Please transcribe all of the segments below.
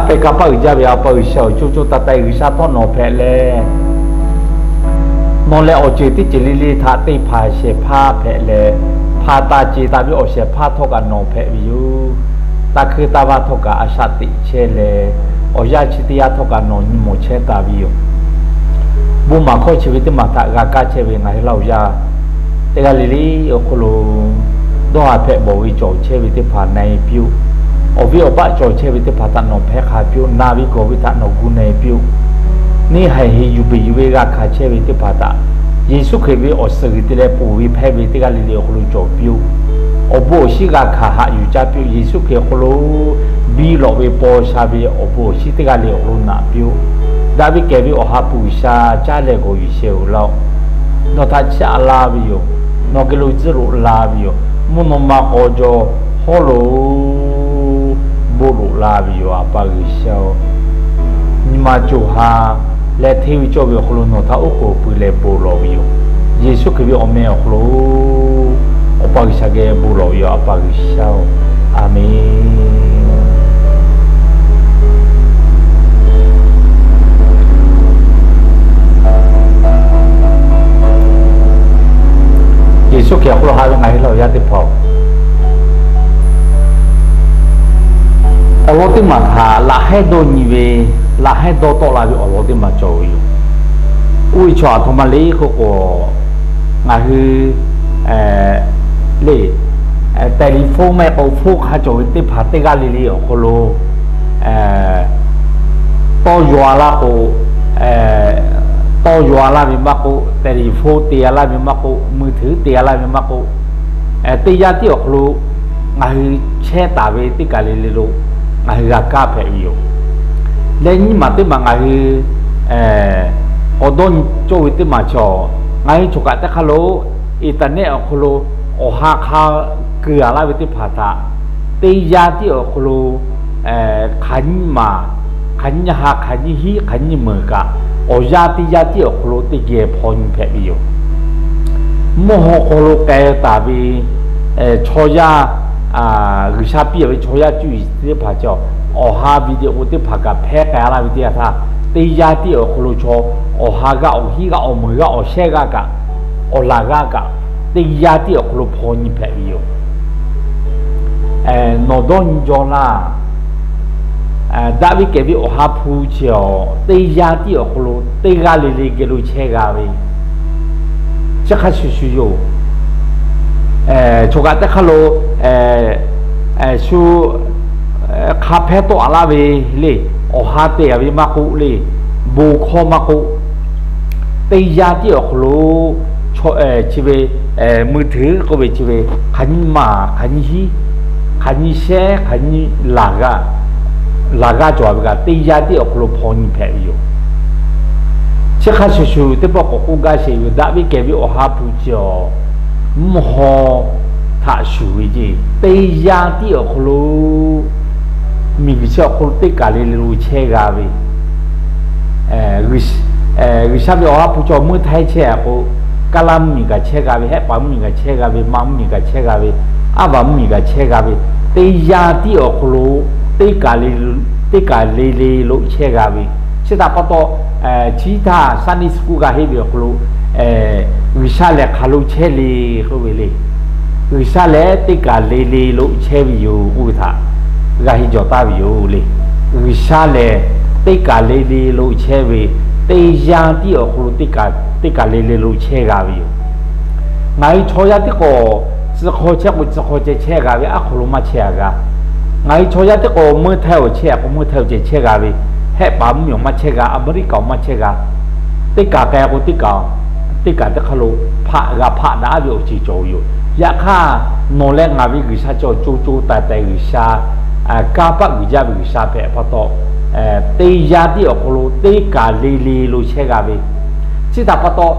Teˇ kanˇ paˆ uiˍ jaˇ ve A pa G'uiˬsha-oˬ, co co taiˍ taiˍ G'uiˬsha htawˇ nawˬ hpehꞈ leh, nawˬ leh awˬ ceuˬ teˇ ceuˬ le le htaꞈ te hpanˍ shehˍ hpaˇ hpehꞈ leh, hpanˍ taˍ ceˬ taˍ ve awˬ shehˍ hpaˇ htawˇ kaꞈ nawˬ hpehꞈ ve yoˬ. Taˇ hkuiˇ taˇ vaˇ htawˇ kaꞈ a shaꞈ teꞈ chehˇ leh, awˬ yanˇ chi teˇ yanˇ htawˇ kaꞈ nawˬ nyi mawˬ chehˇ taˍ ve yoˬ. Bon maˍ hkawˇ chi ve teˇ maˬ htaꞈ g'a kaˇ chehˇ ve ngaˬ hui Laˇ huˍ yaˇ teˇ g'aˇ le le awˬ hk'aw lo, dawˇ haˍ hpehꞈ bawˬ ve cawˬ chehˇ ve teˇ hpaˍ na-e piˇ-oˆ. Awˬ viˉ awˬ paˆ cawˬ chehˇ ve teˇ hpaˍ htaꞈ nawˬ hpehˇ hk'a piˇ-oˆ. Na ve gawˬ ve htaꞈ nawˬ gu na-e piˇ-oˆ. Neˇ haiˬ heˍ yuˬ beˬ yuˬ ve g'a hkanˍ chehˇ ve teˇ hpaˍ htaꞈ Yeˍsuˆ Hkriꞈ ve awˬ suhˍ g'uiˬ te leh ponˬ ve hpehˇ ve teˇ g'aˇ le le awˬ hk'aw lo cawˬ piˇ-oˆ. Awˬ bon awˬ shinˉ g'a hkanˍ haꞈ yuˬ caˇ piˇ-oˆ. Yeˍsuˆ Hkriꞈ awˬ hk'aw lo biˇ lawꞈ ve paw sha ve awˬ bon awˬ shinˉ teˇ g'aˇ le awˬ hk'aw lo naꞈ piˇ-oˆ. Daꞈ ve kehˬ ve Awˬ ha hpu G'uiˬsha caˉ leh gawˬ yuˬ sheh-oˬ laˇ-oˆ. Nawˬ htaꞈ chiˇ aꞈ la ve yoˬ. Nawˬ geh lo tcuhˉ loꞈ la ve yoˬ. Mvuhˇ naw ma k'aw jaw hawˉ lo bon loꞈ la ve yoˬ. A pa G'uiˬsha-oˬ, nyi ma co ha leh hteˇ ve cawˇ ve awˬ hk'aw lo nawˬ htaꞈ oˉ k'oˍ pui leh bon lawˬ ve yoˬ. Yeˍsuˆ Hkriꞈ ve awˬ meh awˬ hk'aw lo Awˬ pa G'uiˬsha geh bon lawˬ ve yoˬ. A pa G'uiˬsha-oˬ, a menˬ. Yeˍsuˆ Hkriꞈ awˬ hk'aw lo haꞈ ve ngaˬ hui Laˇ huˍ yaˇ teˇ hpaˍ-oˬ, awˬ lawn teˇ maˬ htaꞈ laꞈ hehˉ dawˇ nyi ve, laꞈ hehˉ dawˇ tawˆ la ve awˬ lawn teˇ maˬ cawˬ ve yoˬ. Oˇ ve chaw aˬ htoꞈ ma le k'oˆ k'o, ngaˬ hui le telephone maˇ heˆ k'o phone hk'a cawˬ ve teˇ hpaˍ teˇ g'aˇ le le awˬ hk'aw lo tawˇ yaw-a laˇ k'o, tawˇ yaw-a laˇ ve maˇ k'oˆ, telephone te-a laˇ ve maˇ k'oˆ, มือถือ te-a laˇ ve maˇ k'oˆ, teˇ yanˇ tiˉ awˬ hk'aw lo ngaˬ hui chehˇ taˍ ve teˇ kaˬ le le lo ngaˬ hui g'a kaˇ hpehꞈ ve yoˬ. Leh nyiˇ maˬ teˇ maˬ ngaˬ hui k'awꞈ dawˇ nyi cawˇ ve teˇ maˬ chaw, ngaˬ hui choˬ kaꞈ teˇ hk'aˇ lo internet awˬ hk'aw lo awˬ ha hk'a keu-a laˇ ve teˇ hpaˍ htaꞈ teˇ yanˇ tiˉ awˬ hk'aw lo hk'aˬ nyiˇ maˬ, hk'aˬ nyiˇ ha, hk'aˬ nyiˇ hiˉ, hk'aˬ nyiˇ meunˍ kaꞈ, awˬ yanˇ teˇ yanˇ tiˉ awˬ hk'aw lo teˇ geh hpaw nyi hpehꞈ ve yoˬ. Mvuhˇ haw hk'aw lo k'ai taˍ ve chaw yaˇ, G'uiˬsha piˇ-a ve chaw yaˇ cuˇ yiˍ teˇ hpaˍ cawˬ, awˬ ha video teˇ hpaˍ kaꞈ hpehˇ k'ai laˇ ve teˇ yanˇ htaˇ, teˇ yanˇ tiˉ awˬ hk'aw lo chaw awˬ ha g'aˇ awˬ hiˉ g'aˇ awˬ meunˍ g'aˇ awˬ shehˇ g'aˇ kaꞈ, awˬ laˬ g'aˇ kaꞈ, teˇ yanˇ tiˉ awˬ hk'aw lo hpaw nyi hpehꞈ ve yoˬ. Nawˬ dawˇ nyi jaw laˇ. Daꞈ ve kehˬ ve Awˬ ha hpu chi-awˬ, teˇ yanˇ tiˉ awˬ hk'aw lo teˇ g'aˇ le le geh lo chehˇ g'a ve, chi hk'a shuˍ shuˍ yoˬ. Choˬ kaꞈ teˇ hk'aˇ lo shu hk'a hpehˇ tawˆ-a laˇ ve le, awˬ ha te-a ve maˇ k'oˆ le, bon hkawˇ maˇ k'oˆ, teˇ yanˇ tiˉ awˬ hk'aw lo chi ve มือถือ k'oˆ ve chi ve hk'aˬ nyiˇ maˬ, hk'aˬ nyiˇ hiˉ, hk'aˬ nyiˇ shehˇ, hk'aˬ nyiˇ laˬ g'aˇ, laˬ g'aˇ cawˬ ve kaꞈ teˇ yanˇ tiˉ awˬ hk'aw lo hpaw nyi hpehꞈ ve yoˬ. Chi hk'a shuˍ shuˍ teˇ pawˆ k'awꞈ k'oˆ gaˇ sheˍ ve, daꞈ ve kehˬ ve Awˬ ha hpu chi-awˬ, mvuhˇ haw htaꞈ shuˍ ve ceˇ, teˇ yanˇ tiˉ awˬ hk'aw lo miˬguiˬ chi awˬ hk'aw lo teˇ kaˬ le le lo chehˇ g'a ve, G'uiˬsha ve Awˬ ha hpu chaw meuˇ htaiˇ chehˇ-a k'o, kaˇ laˇ mvuhˇmiˬ kaꞈ chehˇ g'a ve, hehˆ paˍ mvuhˇmiˬ kaꞈ chehˇ g'a ve, ma mvuhˇmiˬ kaꞈ chehˇ g'a ve, aˉ vaˬ mvuhˇmiˬ kaꞈ chehˇ g'a ve, teˇ yanˇ tiˉ awˬ hk'aw lo teˇ kaˬ le le lo chehˇ g'a ve, chi htaꞈ pa taw, chi htaˇ Sunday school g'a heˆ ve awˬ hk'aw lo, G'uiˬsha lehˬ hk'aˬ lo chehˇ le k'oˆ ve le. G'uiˬsha lehˬ teˇ kaˬ le le lo chehˇ ve yoˬ k'oˆ ve htaꞈ g'a heˆ jawˬ taˍ ve yoˬ le. G'uiˬsha lehˬ teˇ kaˬ le le lo chehˇ ve, teˇ yanˇ tiˉ awˬ hk'aw lo teˇ kaˬ le le lo chehˇ g'a ve yoˬ. Ngaˬ hui chaw yaˇ tiˉ k'awꞈ tcuh hk'aw chehˇ k'o, tcuh hk'aw ceh chehˇ g'a ve, aˉ hk'aw lo maˇ chehˇ-a g'a. Ngaˬ hui chaw yaˇ tiˉ k'awꞈ meuˇ htaiˇ awˬ chehˇ-a k'o, meuˇ htaiˇ awˬ ceh chehˇ g'a ve, hehˆ paˍ mvuhˇmiˬ awˬ maˇ chehˇ g'a, Aˍmeˍriˆkaꞈ awˬ maˇ chehˇ g'a. Teˇ kaˬ k'ai k'o, teˇ kaˬ teˇ hk'aˇ lo hpaˆ g'a hpaˆ daꞈ ve awˬ ceuˬ cawˬ ve yoˬ. Yaꞈ hk'aˇ, nawˬ leh ngaˬ ve G'uiˬsha cawˬ co co taiˍ taiˍ G'uiˬsha, kanˇ paˆ uiˍ jaˇ ve G'uiˬsha hpehꞈ pa taw, teˇ yanˇ tiˉ awˬ hk'aw lo teˇ kaˬ le le lo chehˇ g'a ve, chi htaꞈ pa taw,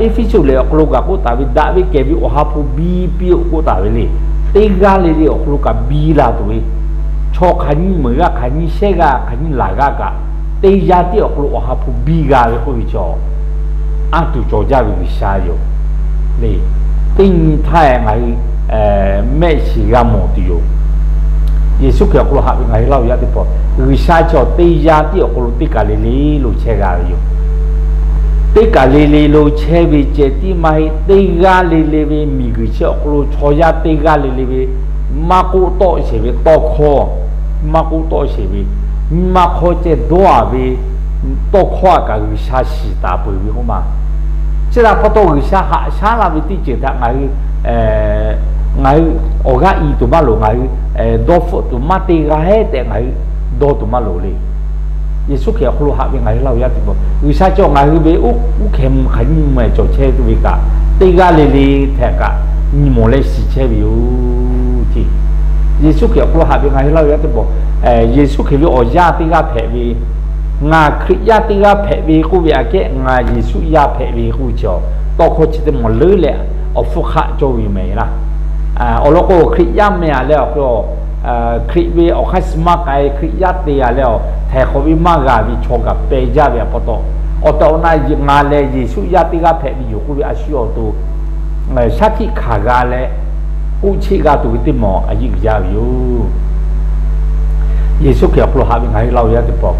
Eˇfeˇsuꞈ lehˬ awˬ hk'aw lo kaꞈ k'oˆ taˍ ve, daꞈ ve kehˬ ve Awˬ ha hpu biˇ piˇ-oˆ k'oˆ taˍ ve le. Teˇ g'aˇ le le awˬ hk'aw lo kaꞈ biˇ la tuˬ ve, chaw hk'aˬ nyiˇ meunˍ g'aˇ, hk'aˬ nyiˇ shehˇ g'aˇ, hk'aˬ nyiˇ laˬ g'aˇ kaꞈ, teˇ yanˇ tiˉ awˬ hk'aw lo Awˬ ha hpu biˇ g'a ve k'oˆ ve chaw, anˇ tuˬ cawˬ jaˇ ve G'uiˬsha yoˬ le. Teˇ nyi htaˇ ngaˬ hui mehˆ shiˍ g'a mawˬ tuˬ yoˬ. Yeˍsuˆ Hkriꞈ awˬ hk'aw lo haꞈ ve ngaˬ hui laˇ oˬ yaˇ teˇ hpaˍ, G'uiˬsha cawˬ teˇ yanˇ tiˉ awˬ hk'aw lo teˇ kaˬ le le lo chehˇ g'a ve yoˬ. Teˇ kaˬ le le lo chehˇ ve ceh tiˉ maˇ heˆ, teˇ g'aˇ le le ve miˬguiˬ chi awˬ hk'aw lo chaw yaˇ teˇ g'aˇ le le ve maˇ k'oˆ tawˆ sheˍ ve tawˇ hkawˇ, maˇ k'oˆ tawˆ sheˍ ve nyi ma hk'aw ceh dawˇ a ve tawˇ hkawˇ a kaꞈ G'uiˬsha shiˍ taˍ peuˬ ve k'oˆ ma. Chi htaꞈ pa taw G'uiˬsha haꞈ shaˉ la ve teˇ ceuˬ htaꞈ ngaˬ hui, ngaˬ hui awˬ g'aˇ i tuˬ maˇ loˍ, ngaˬ hui dawˇ hpfuhˆ tuˬ maˇ te g'a heˉ tehꞈ ngaˬ hui dawˇ tuˬ maˇ loˍ le. Yeˍsuˆ Hkriꞈ awˬ hk'aw lo haꞈ ve ngaˬ hui laˇ oˬ yaˇ teˇ hpaˍ, G'uiˬsha cawˬ ngaˬ hui ve uˉ hkeh mvuh hk'aˬ nyiˇ mvuh e cawˬ chehˇ tuˬ ve kaꞈ, teˇ g'aˇ le le htehꞈ kaꞈ nyi mawˬ leh shiˍ chehˇ ve yoˬ ce. Yeˍsuˆ Hkriꞈ awˬ hk'aw lo haꞈ ve ngaˬ hui laˇ oˬ yaˇ teˇ hpaˍ, Yeˍsuˆ Hkriꞈ ve awˬ yaˇ teˇ g'aˇ hpehꞈ ve, ngaˬ Hkriꞈ yaˇ teˇ g'aˇ hpehꞈ ve k'oˆ ve aꞈ kehˉ ngaˬ Yeˍsuˆ yaˇ hpehꞈ ve k'oˆ ve chaw, tawˇ hkawˇ chi teˇ maˬ leuˉ leh awˬ hpfuhˇ hk'aˆ cawˇ ve yoˬ mehˍ laˇ. Awˬ lawn k'o, Hkriꞈ yaˇ meh a leh awˬ hk'aw lo, Hkriꞈ ve awˬ hk'aˇ suh maˇ k'ai, Hkriꞈ yaˇ te a leh awˬ htaiˍ hk'awꞈ ve maˇ g'a ve chaw kaꞈ peh jaˇ ve a pa taw, awˬ tehˬ awˬ na ngaˬ lehˬ Yeˍsuˆ yaˇ teˇ g'aˇ hpehꞈ ve yoˬ k'oˆ ve a shu awˬ to shaˉ hkiˆ hkanˍ g'a leh k'oˆ cheˆ g'a tuˬ ve teˇ maˬ a yeˇ uiˍ jaˇ ve yoˬ. Yeˍsuˆ Hkriꞈ awˬ hk'aw lo haꞈ ve ngaˬ hui laˇ oˬ yaˇ teˇ hpaˍ,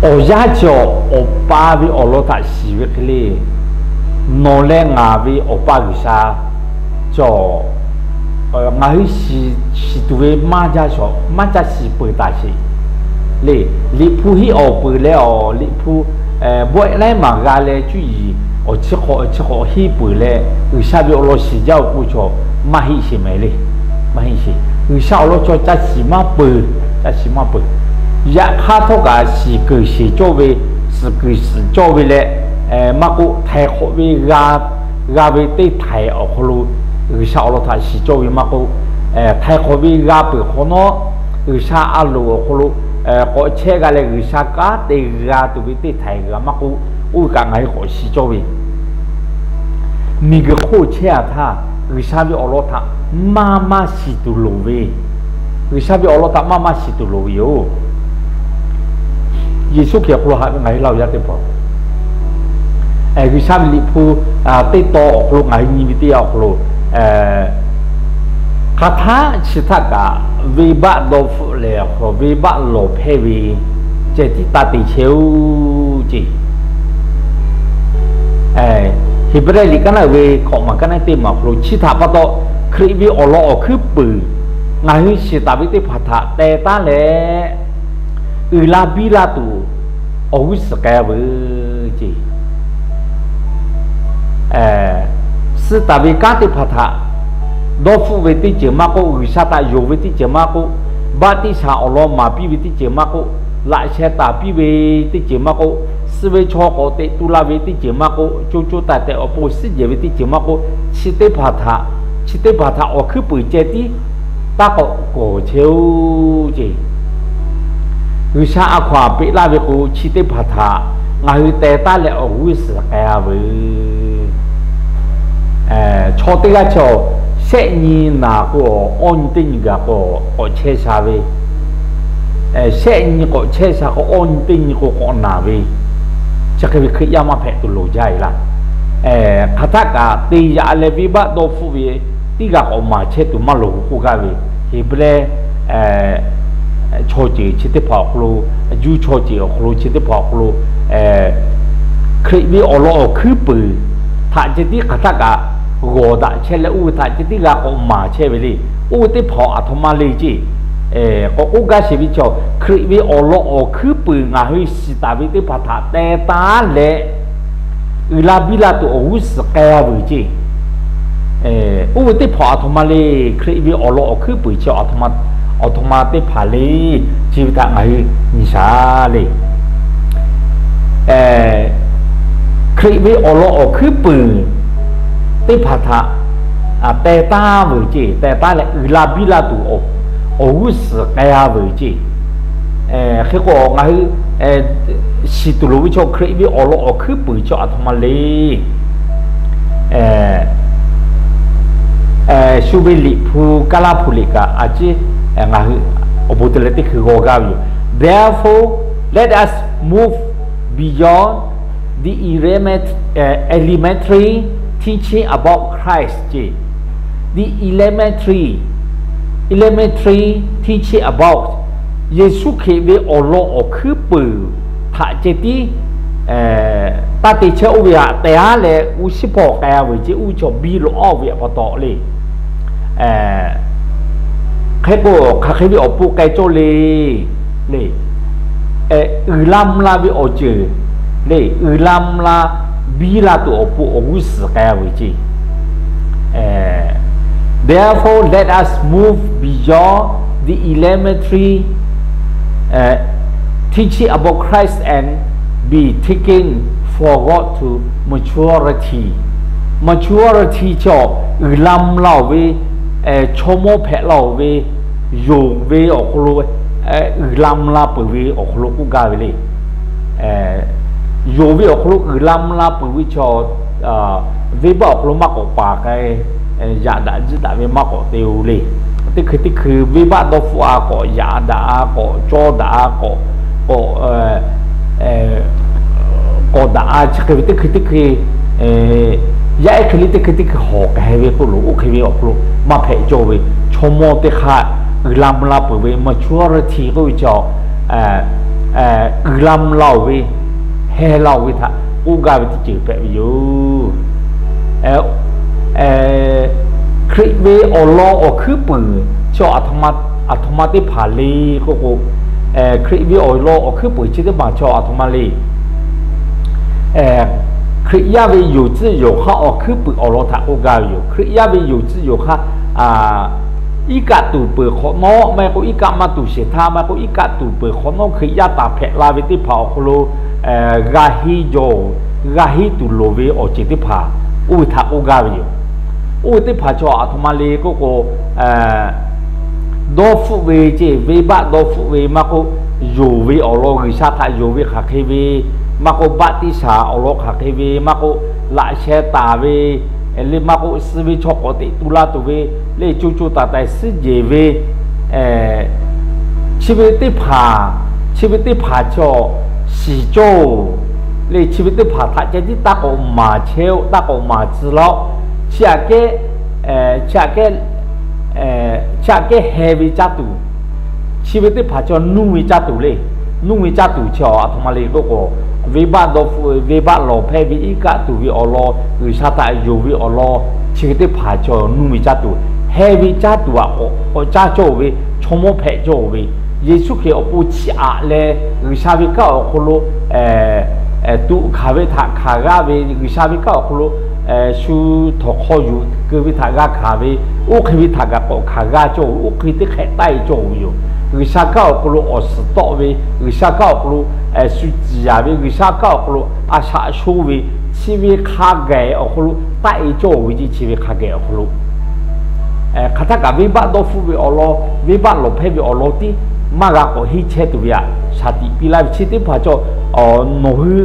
awˬ yaˇ cawˬ Awˬ pa ve awˬ lawn htaꞈ shiˍ ve hk'e le, nawˬ leh ngaˬ ve Awˬ pa G'uiˬsha cawˬ ngaˬ hui shiˍ tuˬ ve maˇ jaˇ shawˍ, maˇ caˇ shiˍ peuˬ taˍ sheˍ le. Liꞈ hpu hiˆ awˬ peuˬ leh awˬ liꞈ hpu bawehˆ laiˉ maˬ g'a leh cuˇ yiˍ awˬ chi hk'awꞈ chi hk'awꞈ henˇ peuˬ leh G'uiˬsha ve awˬ lawn shiˍ jaˇ oˬ k'o chaw maˇ heˆ sheˍ mehˍ le. Maˇ heˆ sheˍ. G'uiˬsha awˬ lawn chaw caˇ shiˍ maˇ peuˬ, caˇ shiˍ maˇ peuˬ. Yaꞈ hk'aˇ htawˇ kaꞈ shiˍ keunˍ sheˍ cawˇ ve, shiˍ keunˍ shiˍ cawˇ ve leh maˇ k'oˆ, htaiˍ hk'awꞈ ve g'a ve teˇ htaiˍ awˬ hk'aw lo G'uiˬsha awˬ lawn htaꞈ shiˍ cawˇ ve maˇ k'oˆ, htaiˍ hk'awꞈ ve g'a peuˬ hk'awꞈ nawˉ, G'uiˬsha a loˍ awˬ hk'aw lo k'awꞈ chehˇ g'a leh G'uiˬsha kanˉ te g'a tuˬ ve teˇ htaiˍ g'a maˇ k'oˆ, oˇ ve kaꞈ ngaˬ hui k'awꞈ shiˍ cawˇ ve miˬguiˬ hk'oˆ chehˇ a htaˇ, G'uiˬsha ve awˬ lawn htaꞈ maˇ maˇ shiˍ tuˬ loˍ ve, G'uiˬsha ve awˬ lawn htaꞈ maˇ maˇ shiˍ tuˬ loˍ ve yoˬ. Yeˍsuˆ Hkriꞈ awˬ hk'aw lo haꞈ ve ngaˬ hui laˇ oˬ yaˇ teˇ hpaˍ, G'uiˬsha ve liꞈ hpu teˇ tawn awˬ hk'aw lo ngaˬ hui nyi ve teˇ yanˇ awˬ hk'aw lo, hk'aˬ htaˆ chi htaˆ kaꞈ venˇbaˆ dawˇ hpfuhˆ leh awˬ hk'aw lo venˇbaˆ lawˬ hpehˇ ve ceh tiˉ taˇ te chehˇ oˬ ce. Heˍbrehˇ liꞈ kaˉ naˆ ve hkawꞈ maˬ kaˉ naˆ teˇ maˬ awˬ hk'aw lo chi htaꞈ pa taw, Hkriꞈ ve awˬ lawn awˬ hkuiˉ puiˍ ngaˬ hui shiˍ taˍ ve teˇ hpaˍ htaꞈ teh taˉ leh, uiˍ la biˇ la tuˬ awˬ g'uˇ suhˍ k'ai a veuˬ ce. Suh taˍ ve kanˉ teˇ hpaˍ htaꞈ dawˇ hpfuhˆ ve teˇ ceuˬ maˇ k'oˆ, G'uiˬsha htaꞈ yonˍ ve teˇ ceuˬ maˇ k'oˆ, baˆtiˆsaˬ awˬ lawn maˍ piˇ ve teˇ ceuˬ maˇ k'oˆ, laꞈ sheh taˍ piˇ ve teˇ ceuˬ maˇ k'oˆ, suh ve chaw k'awꞈ teꞈ tu la ve teˇ ceuˬ maˇ k'oˆ, co co taiˍ taiˍ awˬ pon suhˉ jehˬ ve teˇ ceuˬ maˇ k'oˆ, chi teˇ hpaˍ htaꞈ, chi teˇ hpaˍ htaꞈ awˬ hkuiˉ puiˍ ceh tiˉ taˇ k'awꞈ kawˍ chehˇ oˬ ce. G'uiˬsha a hkaw-anˬ peꞈ laˇ ve k'o, chi teˇ hpaˍ htaꞈ ngaˬ hui teh taˉ leh awˬ g'uˇ suhˍ k'ai a veuˬ. Chaw teˇ g'aˇ chaw shehˆ nyi naˬ k'o, awˇ nyi teˇ nyi gaˬ k'o k'awꞈ chehˇ sha ve, shehˆ nyi k'awꞈ chehˇ sha k'o, awˇ nyi teˇ nyi k'o k'awꞈ naˬ ve, chi hk'e ve Hkriꞈ yaˇ maˇ hpehꞈ tuˬ loˍ jaˇ e laˇ. Hk'aˬ htaˆ kaꞈ te yaꞈ leh venˇbaˆ dawˇ hpfuhˆ ve teˇ g'aˇ k'awꞈ maˍ chehˇ tuˬ maˇ loˍ k'oˆ gaˇ ve, Heˍbrehˇ chaw ceuˬ chi teˇ hpaˍ awˬ hk'aw lo, Juˇ chaw ceuˬ awˬ hk'aw lo chi teˇ hpaˍ awˬ hk'aw lo, Hkriꞈ ve awˬ lawn awˬ hkuiˉ puiˍ htaꞈ ceh tiˉ hk'aˬ htaˆ kaꞈ g'awˬ daꞈ chehˇ leh, oˇ ve htaꞈ ceh tiˉ g'a k'awꞈ maˍ chehˇ ve le. Oˇ ve teˇ hpaˍ aˬ htoꞈ ma le ce. K'awꞈ k'oˆ gaˇ sheˍ ve chaw, Hkriꞈ ve awˬ lawn awˬ hkuiˉ puiˍ ngaˬ hui shiˍ taˍ ve teˇ hpaˍ htaꞈ teh taˉ leh, uiˍ la biˇ la tuˬ awˬ g'uˇ suhˍ k'ai a veuˬ ce. Oˇ ve teˇ hpaˍ aˬ htoꞈ ma le. Hkriꞈ ve awˬ lawn awˬ hkuiˉ puiˍ chi aˬ htoꞈ ma teˇ hpaˍ le, chi ve htaꞈ ngaˬ hui nyi shaˍ le. Hkriꞈ ve awˬ lawn awˬ hkuiˉ puiˍ teˇ hpaˍ htaꞈ teh taˉ veuˬ ce, teh taˉ leh uiˍ la biˇ la tuˬ awˬ g'uˇ suhˍ k'ai a veuˬ ce. Hk'e k'o ngaˬ hui shiˍ tuˬ loˍ ve chaw, Hkriꞈ ve awˬ lawn awˬ hkuiˉ puiˍ chaw aˬ htoꞈ ma le. Shu ve liꞈ hpu, Kaˇlaˇ hpu liꞈ kaꞈ a ciˉ ngaˬ hui awˬ bon te leh teˇ hkui g'aw gaˇ ve yoˬ. Therefore, let us move beyond the elementary, elementary teaching about Christ ce. The elementary elementary teaching about Yeˍsuˆ Hkriꞈ ve awˬ lawn awˬ hkuiˉ puiˍ htaꞈ ceh tiˉ taˇ te chehˇ. Oˇ ve htaꞈ te-a leh g'uˇ shiˉ hpawˇ k'ai-a veuˬ ceˇ, uˉ chaw biˇ lawꞈ-a ve awˬ pa taw le. Hk'e k'o, hk'aˬ hk'e ve awˬ pon k'ai cawˇ le le. Uiˍ la mvuh la ve awˬ ceuˬ le, uiˍ la mvuh la biˇ la tuˬ awˬ pon awˬ g'uˇ suhˍ k'ai-a veuˬ ceˇ. Therefore, let us move beyond the elementary teaching about Christ and be taken forward to maturity. Maturity chaw uiˍ la mvuh la-oˬ ve, chaw mawˇ hpehꞈ la-oˬ ve, yonˍ ve awˬ hk'aw lo, uiˍ la mvuh la peuˬ ve awˬ hk'aw lo k'oˆ gaˇ ve le. Yonˍ ve awˬ hk'aw lo uiˍ la mvuh la peuˬ ve chaw, venˇbaˆ awˬ hk'aw lo maˇ k'awꞈ paˍ k'ai, yaꞈ daꞈ jiˇ daꞈ ve maˇ k'awꞈ te-o le. Teˇ hkui teˇ hkui venˇbaˆ dawˇ hpfuhˆ-a k'awꞈ yaꞈ daꞈ-a k'awꞈ cawˇ daꞈ-a k'awꞈ k'awꞈ k'awꞈ daꞈ-a chi hk'e ve teˇ hkui teˇ hkui, yaˇ ehˉ hk'e le teˇ hkui teˇ hkui hawˬ k'ai ve k'oˆ loˬ. Oˇ hk'e ve awˬ hk'aw lo maˇ hpehꞈ cawˇ ve, chaw mawˇ teˇ hk'aˇ uiˍ la mvuh la peuˬ ve maturity k'oˆ ve chaw, uiˍ la mvuh la-oˬ ve, heh la-oˬ ve htaꞈ k'oˆ gaˇ ve teˇ ceuˬ hpehꞈ ve yoˬ. Hkriꞈ ve awˬ lawn awˬ hkuiˉ puiˍ chaw aˬ htoꞈ ma teˇ hpaˍ le k'oˆ k'o, Hkriꞈ ve awˬ lawn awˬ hkuiˉ puiˍ chi teˇ hpaˍ chaw aˬ htoꞈ ma le. Hkriꞈ yaˇ ve yonˍ tcuhˆ yonˍ hk'aˇ awˬ hkuiˉ puiˍ awˬ lawn htaꞈ k'oˆ gaˇ ve yoˬ. Hkriꞈ yaˇ ve yonˍ tcuhˆ yonˍ hk'aˇ, iˉ kaˆ tuˬ peuˬ hk'awꞈ nawˉ maˇ heˆ k'o, iˉ kaˆ maˇ tuˬ shehˍ htaˇ maˇ heˆ k'o, iˉ kaˆ tuˬ peuˬ hk'awꞈ nawˉ Hkriꞈ yaˇ taˍ hpehꞈ la ve teˇ hpaˍ awˬ hk'aw lo g'a henˇ jaw, g'a henˇ tuˬ loˍ ve awˬ ceuˬ teˇ hpaˍ, oˇ ve htaꞈ k'oˆ gaˇ ve yoˬ. Oˇ ve teˇ hpaˍ chaw aˬ htoꞈ ma le k'oˆ k'o, dawˇ hpfuhˆ ve ceˇ, venˇbaˆ dawˇ hpfuhˆ ve maˇ k'oˆ, yonˍ ve awˬ lawn G'uiˬsha htaꞈ yonˍ ve hk'aˬ hk'e ve maˇ k'oˆ, baˆtiˆsaˬ awˬ lawn hk'aˬ hk'e ve maˇ k'oˆ, laꞈ sheh taˍ ve le maˇ k'oˆ, suh ve chaw k'awꞈ teꞈ tu la tuˬ ve le, co co taiˍ taiˍ suhˉ jehˬ ve, chi ve teˇ hpaˍ, chi ve teˇ hpaˍ chaw shiˍ cawˇ-oˬ le. Chi ve teˇ hpaˍ htaꞈ ceh tiˉ taˇ k'awꞈ maˍ chehˇ-oˆ, taˇ k'awꞈ maˍ tcuh laˇ-oˆ. Chi aꞈ kehˉ, chi aꞈ kehˉ, chi aꞈ kehˉ heh ve caˇ tuˬ, chi ve teˇ hpaˍ chaw nuˇ ve caˇ tuˬ le. Nuˇ ve caˇ tuˬ chi aˬ htoꞈ ma le k'oˆ k'o, venˇbaˆ dawˇ hpfuhˆ ve, venˇbaˆ lawˬ hpehˇ ve, iˉ kaˆ tuˬ ve awˬ lawn, G'uiˬsha htaꞈ yonˍ ve awˬ lawn, chi ve teˇ hpaˍ chaw nuˇ ve caˇ tuˬ, heh ve caˇ tuˬ aꞈ k'awꞈ caˇ cawˇ-oˬ ve, chaw mawˇ hpehꞈ cawˇ-oˬ ve, Yeˍsuˆ Hkriꞈ awˬ pon chiˇ aꞈ leh G'uiˬsha ve kanˉ awˬ hk'aw lo tuꞈ hkanˍ ve htaꞈ hkanˍ g'aˇ ve, G'uiˬsha ve kanˉ awˬ hk'aw lo shu htawnˍ hk'aw yuˬ keu ve htaꞈ g'a hkanˍ ve, oˇ hk'e ve htaꞈ kaꞈ k'awꞈ hkanˍ g'aˇ cawˇ-oˬ ve, oˇ hk'e teˇ hk'ehꞈ taˆ-e cawˇ-oˬ ve yoˬ. G'uiˬsha kanˉ awˬ hk'aw lo awˬ suhˍ tawˆ ve, G'uiˬsha kanˉ awˬ hk'aw lo shu ciˍ yanˍ ve, G'uiˬsha kanˉ awˬ hk'aw lo a shaꞈ sho ve, chi ve hk'a gaiˬ awˬ hk'aw lo taˆ-e cawˇ-oˬ ve ceˇ. Chi ve hk'a gaiˬ awˬ hk'aw lo hk'aˬ htaˇ kaꞈ venˇbaˆ dawˇ hpfuhˆ ve awˬ lawn, venˇbaˆ lawˬ hpehˇ ve awˬ lawn tiˉ maˇ g'a k'awꞈ henˇ chehˇ tuˬ ve aꞈ shaˍ tiꞈ piˇ laˇ ve, chi teˇ hpaˍ chaw nawˬ hui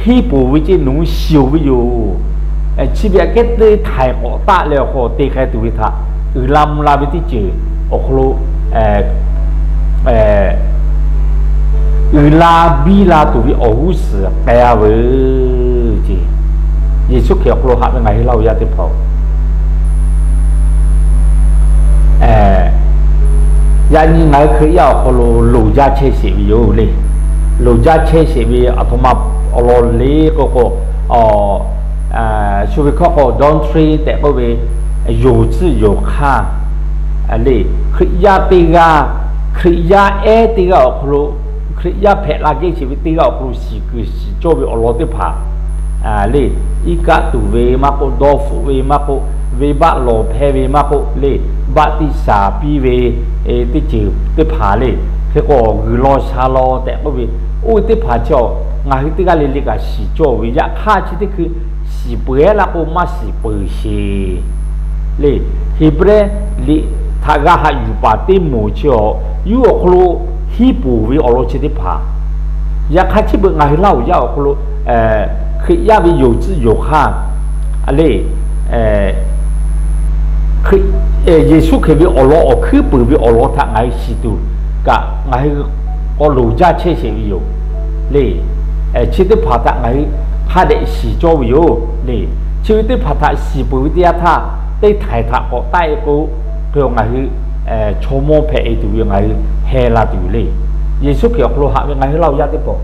henˇ poˬ ve ceˇ, nawˬ hui shiˍ-oˬ ve yoˬ. Chi ve aꞈ kehˉ teˇ htaiˍ k'awꞈ taˆ leh awˬ hk'aw te k'ai tuˬ ve htaꞈ uiˍ la mvuh la ve teˇ ceuˬ awˬ hk'aw lo uiˍ la biˇ la tuˬ ve awˬ g'uˇ suhˍ k'ai-a veuˬ ceˇ. Yeˍsuˆ Hkriꞈ awˬ hk'aw lo haꞈ ve ngaˬ hui Laˇ huˍ yaˇ teˇ hpaˍ-oˬ, yaꞈ nyi ngaˬ hui Hkriꞈ yaˇ awˬ hk'aw lo loˍ jaˇ chehˇ sheˍ ve yoˬ le. Loˍ jaˇ chehˇ sheˍ ve aˬ htoꞈ ma awˬ lawn le k'oˆ k'o, shu ve hkawˇ k'o doctrine tehꞈ k'oˆ ve, yonˍ tcuhˆ yonˍ hk'aˇ le. Hkriꞈ yaˇ teˇ g'aˇ, Hkriꞈ yaˇ ehˉ teˇ g'aˇ awˬ hk'aw lo, Hkriꞈ yaˇ hpehꞈ la geh sheˍ ve teˇ g'aˇ awˬ hk'aw lo shiˍ kuiˬ shiˍ cawˇ ve awˬ lawn teˇ hpaˍ le, iˉ kaˆ tuˬ ve maˇ k'oˆ, dawˇ hpfuhˆ ve maˇ k'oˆ, venˇbaˆ lawˬ hpehˇ ve maˇ k'oˆ le, baˆtiˆsaˬ piˇ ve teˇ ceuˬ teˇ hpaˍ le, hk'e k'o g'uiˬ law sha law tehꞈ k'oˆ ve, oˇ ve teˇ hpaˍ chaw ngaˬ hui teˇ g'aˇ le le kaꞈ shiˍ cawˇ ve, yaꞈ hk'aˇ chi teˇ hkui shiˍ peuˬ-eˬ laˇ k'o maˇ shiˍ peuˬ sheˍ le. Heˍbrehˇ liꞈ htaꞈ g'a haꞈ yuˬ paˍ teˇ moˍ chi awˬ, yawˇ awˬ hk'aw lo henˇ poˬ ve awˬ lawn chi teˇ hpaˍ, yaꞈ hk'aˇ chi beuꞈ ngaˬ hui Laˇ huˍ yaˇ awˬ hk'aw lo Hkriꞈ yaˇ ve yonˍ tcuhˆ yonˍ hk'aˇ le, Yeˍsuˆ Hkriꞈ ve awˬ lawn awˬ hkuiˉ puiˍ ve awˬ lawn htaꞈ ngaˬ hui shiˍ tuˬ kaꞈ ngaˬ hui k'awꞈ loˍ jaˇ chehˇ sheˍ ve yoˬ le. Chi teˇ hpaˍ htaꞈ ngaˬ hui hk'a dehꞈ shiˍ cawˇ ve yoˬ le. Chi ve teˇ hpaˍ htaꞈ shiˍ peuˬ ve teˇ yanˇ htaˇ, teˇ htaiˍ htaꞈ k'awꞈ taˆ-e k'o, ngaˬ hui chaw mawˇ hpehꞈ e tuˬ ve ngaˬ hui heh la tuˬ yoˬ le. Yeˍsuˆ Hkriꞈ awˬ hk'aw lo haꞈ ve ngaˬ hui Laˇ huˍ yaˇ teˇ hpaˍ,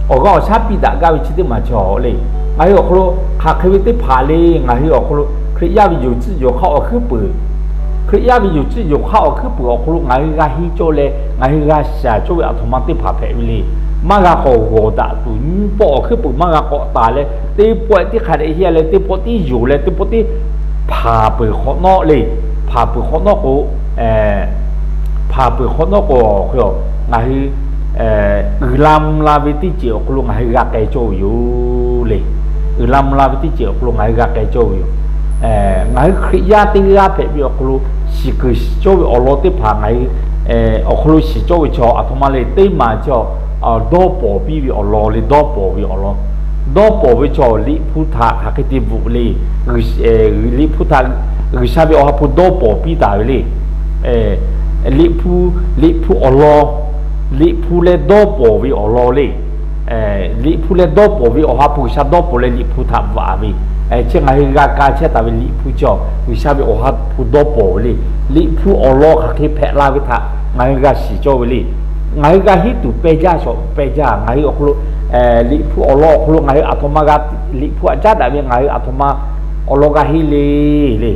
awˬ g'aˇ awˬ shaˉ piˇ daꞈ gaˇ ve chi teˇ maˬ chaw le. Ngaˬ hui awˬ hk'aw lo hk'aˬ hk'e ve teˇ hpaˍ le, ngaˬ hui awˬ hk'aw lo Hkriꞈ yaˇ ve yonˍ tcuhˆ yonˍ hk'aˇ awˬ hkuiˉ puiˍ, Hkriꞈ yaˇ ve yonˍ tcuhˆ yonˍ hk'aˇ awˬ hkuiˉ puiˍ awˬ hk'aw lo ngaˬ hui g'a henˇ cawˇ leh ngaˬ hui g'a shaˍ cawˇ ve aˬ htoꞈ ma teˇ hpaˍ hpehꞈ ve le. Maˇ g'a k'awꞈ g'awˬ daꞈ tuˬ, nyiˇ pawˆ awˬ hkuiˉ puiˍ maˇ g'a k'awꞈ taˍ leh, teˇ pawˆ tiˉ hk'a dehꞈ heˆ leh teˇ pawˆ tiˉ yonˍ leh teˇ pawˆ tiˉ hpanˍ peuˬ hk'awꞈ nawˉ le. Hpanˍ peuˬ hk'awꞈ nawˉ k'o, hpanˍ peuˬ hk'awꞈ nawˉ k'o, ngaˬ hui uiˍ la mvuh la ve teˇ ceuˬ awˬ hk'aw lo ngaˬ hui g'a k'ai cawˇ ve yoˬ le. Uiˍ la mvuh la ve teˇ ceuˬ awˬ hk'aw lo ngaˬ hui g'a k'ai cawˇ ve yoˬ. Ngaˬ hui Hkriꞈ yaˇ teˇ g'aˇ hpehꞈ ve awˬ hk'aw lo shiˍ kuiˬ shiˍ cawˇ ve awˬ lawn teˇ hpaˍ ngaˬ hui awˬ hk'aw lo shiˍ cawˇ ve chaw aˬ htoꞈ ma le. Teˇ maˬ chaw dawˇ pawˍ piˇ ve awˬ lawn le. Dawˇ pawˍ ve awˬ lawn, dawˇ pawˍ ve chaw Liꞈ hpu htaꞈ hk'aˬ hk'e te bvuhꞈ le. Liꞈ hpu htaꞈ G'uiˬsha ve Awˬ ha hpu dawˇ pawˍ piˇ taˍ ve le. Liꞈ hpu, Liꞈ hpu awˬ lawn, Liꞈ hpu leh dawˇ pawˍ ve awˬ lawn le. Liꞈ hpu leh dawˇ pawˍ ve Awˬ ha hpu, G'uiˬsha dawˇ pawˍ leh Liꞈ hpu htaꞈ bvuhꞈ ve, chi ngaˬ hui g'a ka chehˇ taˍ ve Liꞈ hpu chaw G'uiˬsha ve Awˬ ha hpu dawˇ pawˍ ve le. Liꞈ hpu awˬ lawn hk'aˬ hk'e hpehꞈ la ve htaꞈ ngaˬ hui g'a shiˍ cawˇ ve le. Ngaˬ hui g'a hiˉ tuˬ peh jaˇ shawˍ peh jaˇ. Ngaˬ hui awˬ hk'aw lo Liꞈ hpu awˬ lawn awˬ hk'aw lo ngaˬ hui aˬ htoꞈ ma g'a, Liꞈ hpu htaꞈ caˉ daꞈ ve ngaˬ hui aˬ htoꞈ ma awˬ lawn g'a henˇ le le.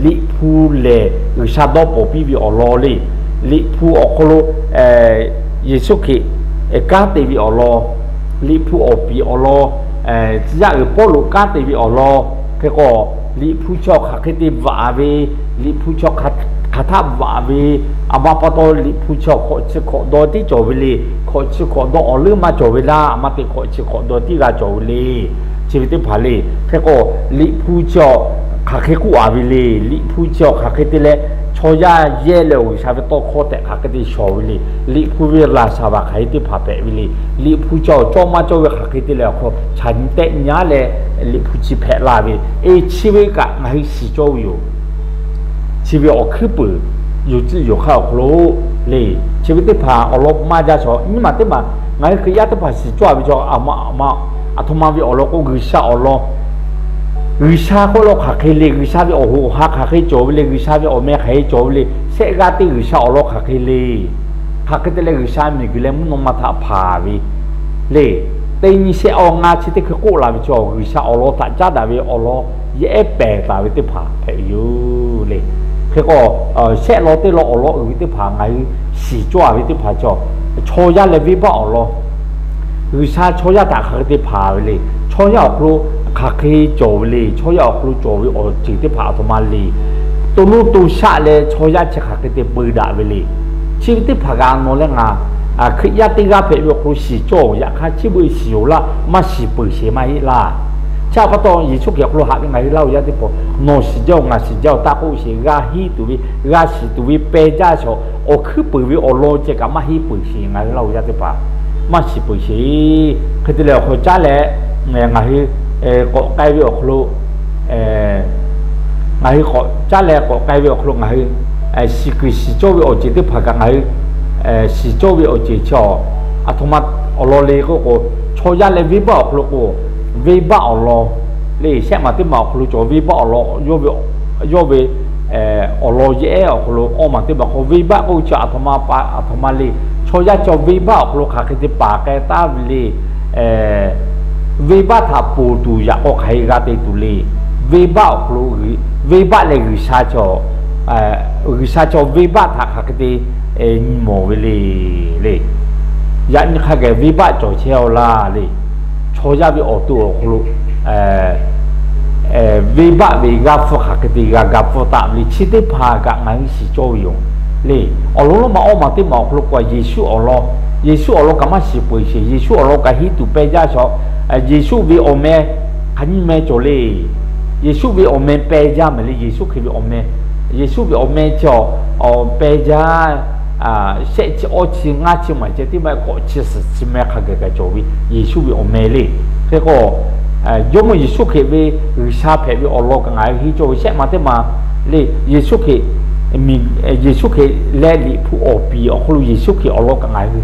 Liꞈ hpu lehˬ G'uiˬsha dawˇ pawˍ piˇ ve awˬ lawn le. Liꞈ hpu awˬ hk'aw lo Yeˍsuˆ Hkriꞈ kanˉ te ve awˬ lawn, Liꞈ hpu awˬ piˍ awˬ lawn, tcuh yaˇ uiˍ Pawˇluꞈ kanˉ te ve awˬ lawn hk'e k'o, Liꞈ hpu chaw hk'aˬ hk'e te bvuhꞈ ve, Liꞈ hpu chaw hk'aˬ htaˇ bvuhꞈ ve, aˬ ma pa taw Liꞈ hpu chaw hkawꞈ chi hkawꞈ dawˇ tiˉ cawˬ ve le. Hkawꞈ chi hkawꞈ dawˇ awˬ leuˉ maˇ cawˬ ve laˇ. Aˬ ma te hkawꞈ chi hkawꞈ dawˇ tiˉ g'a cawˬ ve le. Chi ve teˇ hpaˍ le. Hk'e k'o, Liꞈ hpu chaw hk'aˬ hk'e k'oˆ a ve le. Liꞈ hpu chaw hk'aˬ hk'e te leh chaw yaˇ yehˇ leh awˬ G'uiˬsha ve tawˇ hkawˇ tehꞈ hk'aˬ hk'e te shawˍ ve le. Liꞈ hpu ve laˬ shaˍ vaˬ hk'aˬ hk'e teˇ hpaˍ hpehꞈ ve le. Liꞈ hpu chaw cawˇ maˇ cawˇ ve hk'aˬ hk'e te leh awˬ hk'aw lo chaꞈ nyi tehˆ nyi aˉ leh Liꞈ hpu chi hpehꞈ la ve, e chi ve kaꞈ ngaˬ hui shiˍ cawˇ ve yoˬ. Chi ve awˬ hkuiˉ puiˍ yonˍ tcuhˆ yonˍ hk'aˇ awˬ hk'aw lo le. Chi ve teˇ hpaˍ awˬ lawn maˇ jaˇ shawˍ. Nyiˇ maˬ teˇ maˬ ngaˬ hui Hkriꞈ yaˇ teˇ hpaˍ shiˍ cawˇ a ve chaw aˬ htoꞈ ma ve awˬ lawn k'o, G'uiˬsha awˬ lawn, G'uiˬsha k'oˆ lo hk'aˬ hk'e le. G'uiˬsha ve awˬ hoꞈ awˬ ha hk'aˬ hk'e cawˬ ve le. G'uiˬsha ve awˬ meh hk'aˬ hk'e cawˬ ve le. Shehˆ g'aˇ teˇ G'uiˬsha awˬ lawn hk'aˬ hk'e le. Hk'aˬ hk'e te leh G'uiˬsha miˬguiˬ leh mvuhˇ naw ma htaꞈ hpanˍ ve le. Teˇ nyi shehˆ awˬ ngaˇ chi teˇ hkui k'oˆ la ve chaw G'uiˬsha awˬ lawn htaꞈ caˉ daꞈ ve awˬ lawn yehˉ pehˍ taˍ ve teˇ hpaˍ hpehꞈ ve yoˬ le. Hk'e k'o, shehˆ lawn teˇ lawn awˬ lawn uiˍ ve teˇ hpaˍ ngaˬ hui shiˍ cawˇ a ve teˇ hpaˍ chaw, chaw yaˇ leh venˇbaˆ awˬ lawn, G'uiˬsha chaw yaˇ htaꞈ hk'aˬ hk'e te hpanˍ ve le. Chaw yaˇ awˬ hk'aw lo hk'aˬ hk'e cawˬ ve le. Chaw yaˇ awˬ hk'aw lo cawˬ ve awˬ ceuˬ teˇ hpaˍ aˬ htoꞈ ma le. To nuˇ to shaˆ leh chaw yaˇ chi hk'aˬ hk'e te peu daꞈ ve le. Chi ve teˇ hpaˍ kaꞈ nawˬ leh ngaˬ Hkriꞈ yaˇ teˇ g'aˇ hpehꞈ ve awˬ hk'aw lo shiˍ cawˇ yaꞈ hk'aˇ, chi beuꞈ shiˍ-oˬ laˇ, maˇ shiˍ peuˬ sheˍ maˇ heˆ laˇ. Chi pa taw Yeˍsuˆ Hkriꞈ awˬ hk'aw lo haꞈ ve ngaˬ hui Laˇ huˍ yaˇ teˇ hpaˍ, nawˬ shiˍ jaˇ-oˬ, ngaˬ shiˍ jaˇ-oˬ, taˇ k'oˆ sheˍ. G'a henˇ tuˬ ve, g'a shiˍ tuˬ ve peh jaˇ shawˍ. Awˬ hkuiˉ puiˍ ve awˬ lawn ceh kaꞈ maˇ henˇ peuˬ sheˍ ngaˬ hui Laˇ huˍ yaˇ teˇ hpaˍ, maˇ shiˍ peuˬ sheˍ. Hk'e te leh awˬ hk'aw caˉ leh ngaˬ hui k'awꞈ k'ai ve awˬ hk'aw lo, ngaˬ hui k'awꞈ caˉ leh k'awꞈ k'ai ve awˬ hk'aw lo ngaˬ hui shiˍ kuiˬ shiˍ cawˇ ve awˬ ceuˬ teˇ hpaˍ kaꞈ ngaˬ hui shiˍ cawˇ ve awˬ ceuˬ chi aˬ htoꞈ ma awˬ lawn le k'oˆ k'o, chaw yaˇ leh venˇbaˆ awˬ hk'aw lo k'o, venˇbaˆ awˬ lawn le. Shehˆ maˬ teˇ maˬ awˬ hk'aw lo cawˬ venˇbaˆ awˬ lawn yawˇ ve awˬ lawn yehˉ awˬ hk'aw lo awˇ maˬ teˇ maˬ k'o, venˇbaˆ k'oˆ ve chi aˬ htoꞈ ma pa aˬ htoꞈ ma le. Chaw yaˇ chaw venˇbaˆ awˬ hk'aw lo hk'aˬ hk'e te paˍ k'ai taˉ ve le. Venˇbaˆ htaꞈ ponˬ tuˬ yaꞈ k'aw hk'aˬ hk'e g'a te tuˬ le. Venˇbaˆ awˬ hk'aw lo, venˇbaˆ leh G'uiˬsha chaw, G'uiˬsha chaw venˇbaˆ htaꞈ hk'aˬ hk'e te nyi mawˬ ve le. Le, yaꞈ nyi hk'a gaˬ venˇbaˆ cawˬ chehˇ-aw laˇ le. Chaw yaˇ ve awˬ to awˬ hk'aw lo venˇbaˆ ve g'aˇ hpfuhˇ hk'aˬ hk'e te g'a ga pfuhˇ taˍ ve le. Chi teˇ hpaˍ kaꞈ ngaˬ hui shiˍ cawˇ ve yoˬ le. Awˬ lawn lonˉ ma awˇ maˬ teˇ maˬ awˬ hk'aw lo k'o, Yeˍsuˆ awˬ lawn, Yeˍsuˆ awˬ lawn kaꞈ maˇ shiˍ peuˬ sheˍ. Yeˍsuˆ awˬ lawn kaꞈ henˇ tuˬ peh jaˇ shawˍ. Yeˍsuˆ ve awˬ meh hk'aˬ nyiˇ meh cawˬ le. Yeˍsuˆ ve awˬ meh peh jaˇ mehˍ le. Yeˍsuˆ Hkriꞈ ve awˬ meh, Yeˍsuˆ ve awˬ meh chi awˬ peh jaˇ. Shehˆ chi awˇ chi ngaˇ chi maˬ ceh tiˉ maˇ heˆ, k'awꞈ chi suhˍ chi meh hk'a gaˬ kaꞈ cawˬ ve Yeˍsuˆ ve awˬ meh le. Hk'e k'o, Jawˇmawˇ Yeˍsuˆ Hkriꞈ ve G'uiˬsha hpehꞈ ve awˬ lawn kaꞈ ngaˬ hui henˇ cawˇ ve shehˆ maˬ teˇ maˬ le. Yeˍsuˆ Hkriꞈ, Yeˍsuˆ Hkriꞈ leh Liꞈ hpu awˬ piˍ awˬ hk'aw lo Yeˍsuˆ Hkriꞈ awˬ lawn kaꞈ ngaˬ hui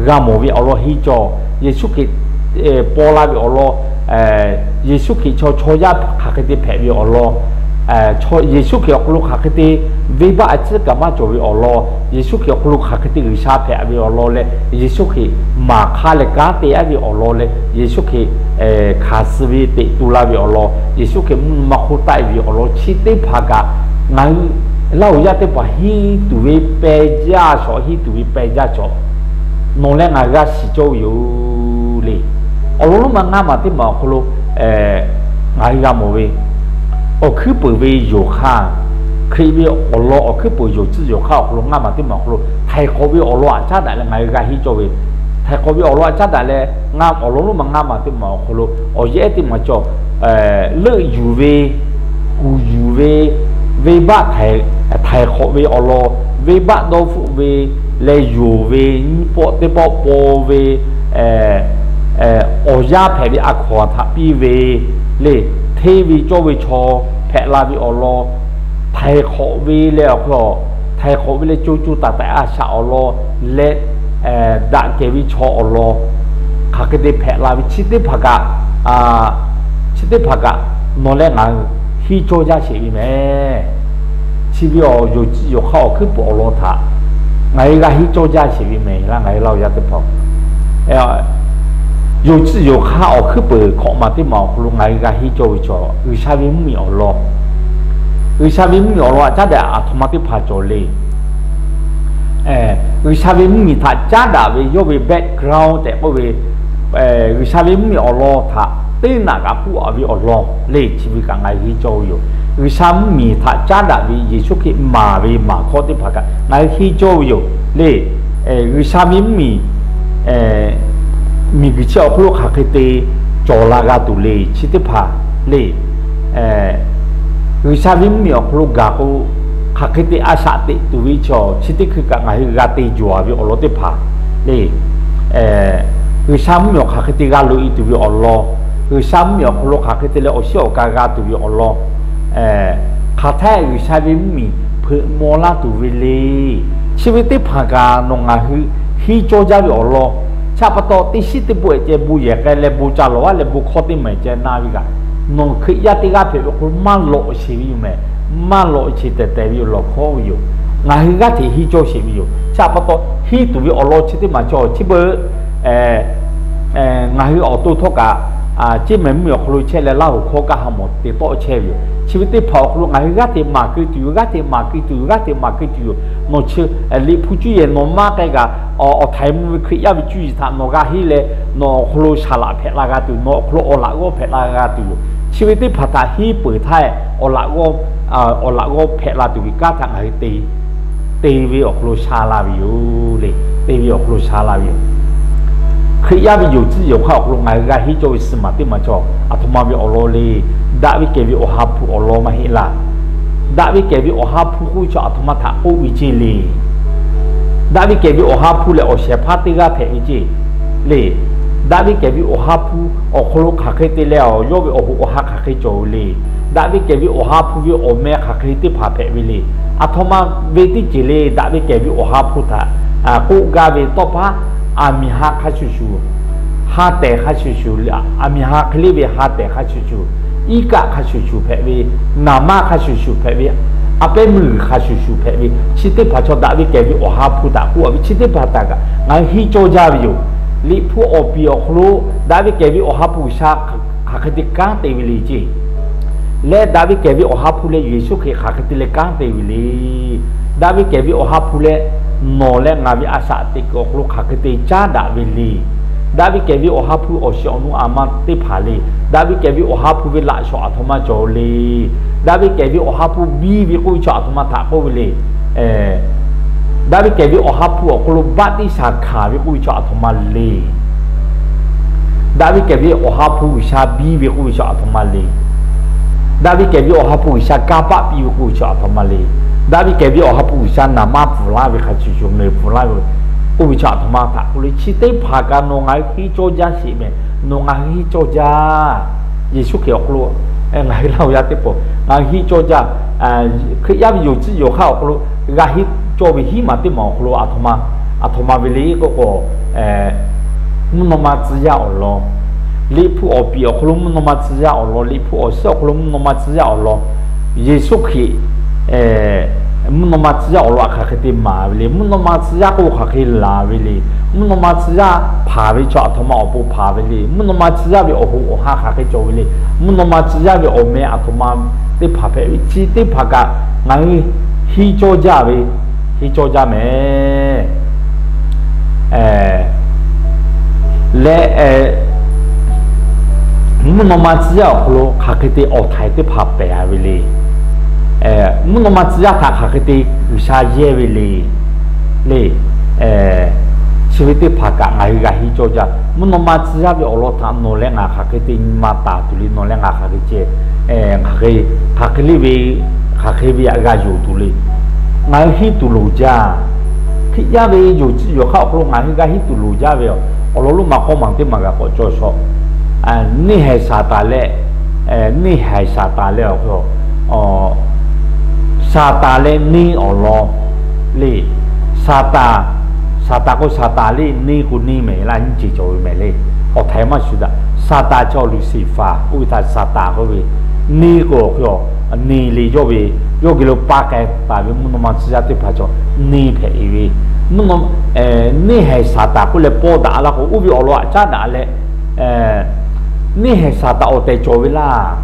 g'a mawˬ ve awˬ lawn henˇ cawˇ. Yeˍsuˆ Hkriꞈ paw la ve awˬ lawn, Yeˍsuˆ Hkriꞈ chaw chaw yaˇ hk'aˬ hk'e te hpehꞈ ve awˬ lawn, Chaw Yeˍsuˆ Hkriꞈ awˬ hk'aw lo hk'aˬ hk'e te venˇbaˆ a ciˉ kaꞈ maˇ cawˬ ve awˬ lawn, Yeˍsuˆ Hkriꞈ awˬ hk'aw lo hk'aˬ hk'e te G'uiˬsha hpehꞈ ve awˬ lawn leh, Yeˍsuˆ Hkriꞈ maˍ hk'aˇ leh kanˉ te a ve awˬ lawn leh, Yeˍsuˆ Hkriꞈ hkanˍ suh ve teꞈ tu la ve awˬ lawn, Yeˍsuˆ Hkriꞈ mvuhˇ naw ma hk'oˆ taˆ e ve awˬ lawn chi teˇ hpaˍ kaꞈ, ngaˬ hui Laˇ huˍ yaˇ teˇ hpaˍ henˇ tuˬ ve peh jaˇ shawˍ, henˇ tuˬ ve peh jaˇ shawˍ, nawˬ leh ngaˬ g'a shiˍ cawˇ ve yoˬ le. Awˬ lawn lonˉ ma ngaˇ maˬ teˇ maˬ awˬ hk'aw lo ngaˬ hui g'a mawˬ ve, awˬ hkuiˉ peunˍ ve yonˍ hk'aˇ, Hkriꞈ ve awˬ lawn awˬ hkuiˉ peunˍ yonˍ tcuh yonˍ hk'aˇ awˬ hk'aw lo ngaˇ maˬ teˇ maˬ awˬ hk'aw lo htaiˍ hk'awꞈ ve awˬ lawn aꞈ caˉ daꞈ leh ngaˬ hui g'a henˇ cawˇ ve, htaiˍ hk'awꞈ ve awˬ lawn aꞈ caˉ daꞈ leh, awˬ lawn lonˉ ma ngaˇ maˬ teˇ maˬ awˬ hk'aw lo awˬ yehˉ teˇ maˬ cawˬ, leuˆ yuˬ ve, kuˬ yuˬ ve, venˇbaˆ htaiˍ hk'awꞈ ve awˬ lawn, venˇbaˆ dawˇ hpfuhˆ ve, leh yonˍ ve, nyiˇ pawˆ teˇ pawˆ paw ve, awˬ yanˇ hpehꞈ ve a hkawnˍ htaꞈ piˇ ve le, hteˇ ve cawˇ ve chaw hpehꞈ la ve awˬ lawn, htaiˍ hk'awꞈ ve leh awˬ hk'aw, htaiˍ hk'awꞈ ve leh co co taiˍ taiˍ a shaꞈ awˬ lawn leh, daꞈ kehˬ ve chaw awˬ lawn, hk'aˬ hk'e te hpehꞈ la ve chi teˇ hpaˍ kaꞈ, chi teˇ hpaˍ kaꞈ nawˬ leh ngaˬ hui henˇ cawˇ jaˇ sheˍ ve mehˍ. Chi ve awˬ yonˍ tcuh yonˍ hk'aˇ awˬ hkuiˉ peunˍ awˬ lawn htaꞈ ngaˬ hui g'a henˇ cawˇ jaˇ sheˍ ve mehˍ laˇ. Ngaˬ hui Laˇ huˍ yaˇ teˇ hpaˍ yonˍ tcuh yonˍ hk'aˇ awˬ hkuiˉ peunˍ hkawꞈ maˬ teˇ maˬ awˬ hk'aw lo ngaˬ hui g'a henˇ cawˇ ve chaw, G'uiˬsha ve mvuhˇmiˬ awˬ lawn, G'uiˬsha ve mvuhˇmiˬ awˬ lawn aꞈ caˉ daꞈ aˬ htoꞈ ma teˇ hpaˍ cawˬ le. G'uiˬsha ve mvuhˇmiˬ htaꞈ caˉ daꞈ ve yawˇ ve background tehꞈ k'oˆ ve, G'uiˬsha ve mvuhˇmiˬ awˬ lawn htaꞈ teˇ naꞈ kaꞈ k'oˆ a ve awˬ lawn le. Chi ve kaꞈ ngaˬ hui henˇ cawˇ ve yoˬ. G'uiˬsha mvuhˇmiˬ htaꞈ caˉ daꞈ ve Yeˍsuˆ Hkriꞈ maˍ ve maˍ hkawˇ teˇ hpaˍ kaꞈ ngaˬ hui henˇ cawˇ ve yoˬ le. G'uiˬsha ve mvuhˇmiˬ miˬguiˬ chi awˬ hk'oˆ lo hk'aˬ hk'e te cawˬ la g'a tuˬ le. Chi teˇ hpaˍ le, G'uiˬsha ve mvuhˇmiˬ awˬ hk'aw lo gaˬ k'o, hk'aˬ hk'e te a shaꞈ teꞈ tuˬ ve chaw chi teˇ hkui kaꞈ ngaˬ hui g'a te jawˬ ve awˬ lawn teˇ hpaˍ le. G'uiˬsha mvuhˇmiˬ awˬ hk'aˬ hk'e te g'a loꞈ e tuˬ ve awˬ lawn, G'uiˬsha mvuhˇmiˬ awˬ hk'aw lo hk'aˬ hk'e te leh awˬ shiˉ awˬ ka g'a tuˬ ve awˬ lawn, hk'aˬ htaˇ G'uiˬsha ve mvuhˇmiˬ hpeuꞈ maw laˇ tuˬ ve le. Chi ve teˇ hpaˍ kaꞈ nawˬ ngaˬ hui henˇ cawˇ jaˇ ve awˬ lawn, chi pa taw teˇ shiˉ teˇ bon ehˍ ceh bon yehˬ k'ai leh bon ca lawˬ a leh bon hkawˇ teˇ maˬ ehˍ ceh na ve kaꞈ, nawˬ Hkriꞈ yaˇ teˇ g'aˇ hpehꞈ ve hk'aw lo maˇ lawꞈ sheˍ ve yoˬ mehˍ. Maˇ lawꞈ sheˍ tehˬ tehˬ ve yoˬ, lawˬ hkawˉ ve yoˬ. Ngaˬ hui g'aˇ hteꞈ henˇ cawˇ sheˍ ve yoˬ. Chi pa taw henˇ tuˬ ve awˬ lawn chi teˇ maˬ cawˬ chi beuꞈ ngaˬ hui awˬ to htawˇ kaꞈ, ceˇ mehˍ mvuhˇmiˬ awˬ hk'aw lo chehˇ leh Laˇ huˍ hkawˇ kaˇ ha mawˬ te tawˆ chehˇ ve yoˬ. Chi ve teˇ hpaˍ awˬ hk'aw lo ngaˬ hui g'aˇ hteꞈ maˍ keu tuˬ yoˬ, g'aˇ hteꞈ maˍ keu tuˬ yoˬ, g'aˇ hteꞈ maˍ keu tuˬ yoˬ. Nawˬ chi Liꞈ hpu cuˇ yiˍ nawˬ maˇ k'ai kaꞈ, awˬ htaiˍ mvuh ve Hkriꞈ yaˇ ve cuˇ yiˍ htaꞈ nawˬ g'a henˇ leh, nawˬ awˬ hk'aw lo shaˍ laꞈ hpehꞈ la g'a tuˬ, nawˬ awˬ hk'aw lo awˬ laꞈ g'awˇ hpehꞈ la g'a tuˬ yoˬ. Chi ve teˇ hpaˍ htaꞈ henˇ peuˬ htaˇ, awˬ laꞈ g'awˇ, awˬ laꞈ g'awˇ hpehꞈ la tuˬ ve kanˉ htaꞈ ngaˬ hui te te ve awˬ hk'aw lo sha la ve yoˬ le. Te ve awˬ hk'aw lo sha la ve yoˬ. Hkriꞈ yaˇ ve yonˍ tcuh yonˍ hk'aˇ awˬ hk'aw lo ngaˬ hui g'a henˇ cawˇ ve suh maˬ teˇ maˬ cawˬ aˬ htoꞈ ma ve awˬ lawn le. Daꞈ ve kehˬ ve Awˬ ha hpu awˬ lawn maˇ heˆ laˇ. Daꞈ ve kehˬ ve Awˬ ha hpu k'oˆ ve chaw aˬ htoꞈ ma htaꞈ k'oˆ ve ceˇ le. Daꞈ ve kehˬ ve Awˬ ha hpu lehˬ awˬ shehˍ hpaˇ teˇ g'aˇ hpehꞈ ve ceˇ le. Daꞈ ve kehˬ ve Awˬ ha hpu awˬ hk'aw lo hk'aˬ hk'e te leh, yawˇ ve awˬ hoꞈ awˬ ha hk'aˬ hk'e cawˬ ve le. Daꞈ ve kehˬ ve Awˬ ha hpu ve awˬ meh hk'aˬ hk'e teˇ hpaˍ hpehꞈ ve le. Aˬ htoꞈ ma ve teˇ ceuˬ le. Daꞈ ve kehˬ ve Awˬ ha hpu htaꞈ k'oˆ gaˇ ve tawˇ hpaˇ, aˬ miˬ ha hk'a shuˍ shuˍ, ha tehˬ hk'a shuˍ shuˍ, aˬ miˬ ha hk'e le ve ha tehˬ hk'a shuˍ shuˍ, iˉ kaˆ hk'a shuˍ shuˍ hpehꞈ ve, naˍ manˇ hk'a shuˍ shuˍ hpehꞈ ve, a pehˉ meuˇ g'uiˬ hk'a shuˍ shuˍ hpehꞈ ve, chi teˇ hpaˍ chaw daꞈ ve kehˬ ve Awˬ ha hpu htaꞈ k'oˆ a ve chi teˇ hpaˍ htaꞈ kaꞈ ngaˬ hui henˇ cawˇ jaˇ ve yoˬ. Liꞈ hpu awˬ piˍ awˬ hk'aw lo daꞈ ve kehˬ ve Awˬ ha hpu G'uiˬsha hk'aˬ hk'e te kanˉ te ve le ceˇ leh, daꞈ ve kehˬ ve Awˬ ha hpu leh Yeˍsuˆ Hkriꞈ hk'aˬ hk'e te leh kanˉ te ve le. Daꞈ ve kehˬ ve Awˬ ha hpu leh nawˬ leh ngaˬ ve a shaꞈ teꞈ kuiˬ awˬ hk'aw lo hk'aˬ hk'e te caˉ daꞈ ve le. Daꞈ ve kehˬ ve Awˬ ha hpu awˬ shiˍ awˬ nu aˬ ma teˇ hpaˍ le. Daꞈ ve kehˬ ve Awˬ ha hpu ve laꞈ shawˍ aˬ htoꞈ ma cawˬ le. Daꞈ ve kehˬ ve Awˬ ha hpu biˇ ve k'oˆ ve chaw aˬ htoꞈ ma htaꞈ k'oˆ ve le. Daꞈ ve kehˬ ve Awˬ ha hpu awˬ hk'aw lo baˆtiˆsaˬ hkanˍ ve k'oˆ ve chaw aˬ htoꞈ ma le. Daꞈ ve kehˬ ve Awˬ ha hpu G'uiˬsha biˇ ve k'oˆ ve chaw aˬ htoꞈ ma le. Daꞈ ve kehˬ ve Awˬ ha hpu G'uiˬsha kanˇ paˆ piˇ ve k'oˆ ve chaw aˬ htoꞈ ma le. Daꞈ ve kehˬ ve Awˬ ha hpu G'uiˬsha naˍ manˇ pfuhˍ laˇ ve hk'a shuˍ shuˍ, ngeuˍ pfuhˍ laˇ ve k'oˆ ve chaw aˬ htoꞈ ma htaꞈ k'oˆ le. Chi teˇ hpaˍ kaꞈ nawˬ ngaˬ hui henˇ cawˇ jaˇ sheˍ mehˍ. Nawˬ ngaˬ hui henˇ cawˇ jaˇ. Yeˍsuˆ Hkriꞈ awˬ hk'aw lo ngaˬ hui Laˇ huˍ yaˇ teˇ hpaˍ ngaˬ hui henˇ cawˇ jaˇ. Hkriꞈ yaˇ ve yonˍ tcuh yonˍ hk'aˇ awˬ hk'aw lo g'a henˇ cawˇ ve hiˉ maˬ teˇ maˬ awˬ hk'aw lo aˬ htoꞈ ma ve le k'oˆ k'o, mvuhˇ naw ma tcuh yaˇ awˬ lawn, Liꞈ hpu awˬ piˍ awˬ hk'aw lo mvuhˇ naw ma tcuh yaˇ awˬ lawn, Liꞈ hpu awˬ shiˉ awˬ hk'aw lo mvuhˇ naw ma tcuh yaˇ awˬ lawn, Yeˍsuˆ Hkriꞈ mvuhˇ naw ma tcuh yaˇ awˬ lawn hk'aˬ hk'e te maˍ ve le. Mvuhˇ naw ma tcuh yaˇ k'oˆ hk'aˬ hk'e laˬ ve le. Mvuhˇ naw ma tcuh yaˇ hpanˍ ve chaw aˬ htoꞈ ma awˬ pon hpanˍ ve le. Mvuhˇ naw ma tcuh yaˇ ve awˬ hoꞈ awˬ ha hk'aˬ hk'e cawˬ ve le. Mvuhˇ naw ma tcuh yaˇ ve awˬ meh aˬ htoꞈ ma teˇ hpaˍ hpehꞈ ve chi teˇ hpaˍ kaꞈ ngaˬ hui henˇ cawˇ jaˇ ve, henˇ cawˇ jaˇ mehˍ. Leh mvuhˇ naw ma tcuh yaˇ awˬ hk'aw lo hk'aˬ hk'e te awˬ htaiˍ teˇ hpaˍ pehˬ ve le. Mvuhˇ naw ma tcuh yaˇ htaꞈ hk'aˬ hk'e te G'uiˬsha yehˇ ve le. Le, chi ve teˇ hpaˍ kaꞈ ngaˬ hui g'a henˇ cawˇ jaˇ. Mvuhˇ naw ma tcuh yaˇ ve awˬ lawn htaꞈ nawˬ leh ngaˬ hk'aˬ hk'e te nyi ma taˍ tuˬ le. Nawˬ leh ngaˬ hk'aˬ hk'e ceh, hk'aˬ hk'e, hk'aˬ hk'e le ve, hk'aˬ hk'e ve htaꞈ g'a yonˍ tuˬ le. Ngaˬ hui henˇ tuˬ loˍ jaˇ. Hkriꞈ yaˇ ve yonˍ tcuh yonˍ hk'aˇ awˬ hk'aw lo ngaˬ hui g'a henˇ tuˬ loˍ jaˇ ve awˬ lawn lonˉ ma k'awˇ maˬ teˇ maˬ g'a k'awꞈ cawˬ shawˍ. Neˇ haiˬ Saˍtanˍ leh, neˇ haiˬ Saˍtanˍ leh awˬ hk'aw, Saˍtanˍ leh neˇ awˬ lawn le. Saˍtanˍ, Saˍtanˍ k'o Saˍtanˍ le, neˇ k'o neˇ mehˍ laˇ nyiˇ ceuˬ cawˬ ve mehˍ le. Awˬ htaiˍ maˇ shuˍ daꞈ. Saˍtanˍ chaw Luˍsiˍfaˍ k'oˆ ve htaꞈ Saˍtanˍ k'oˆ ve, neˇ k'o awˬ hk'aw neˇ le yawˇ ve, yawˇ geh lo paˇ k'ai taˍ ve mvuhˇ naw ma tcuh yaˇ teˇ hpaˍ chaw neˇ hpehꞈ e ve, neˇ haiˬ Saˍtanˍ k'oˆ leh pawˇ daꞈ laˇ k'o, oˇ ve awˬ lawn htaꞈ caˉ daꞈ leh, neˇ haiˬ Saˍtanˍ awˬ tehˬ cawˬ ve laˇ.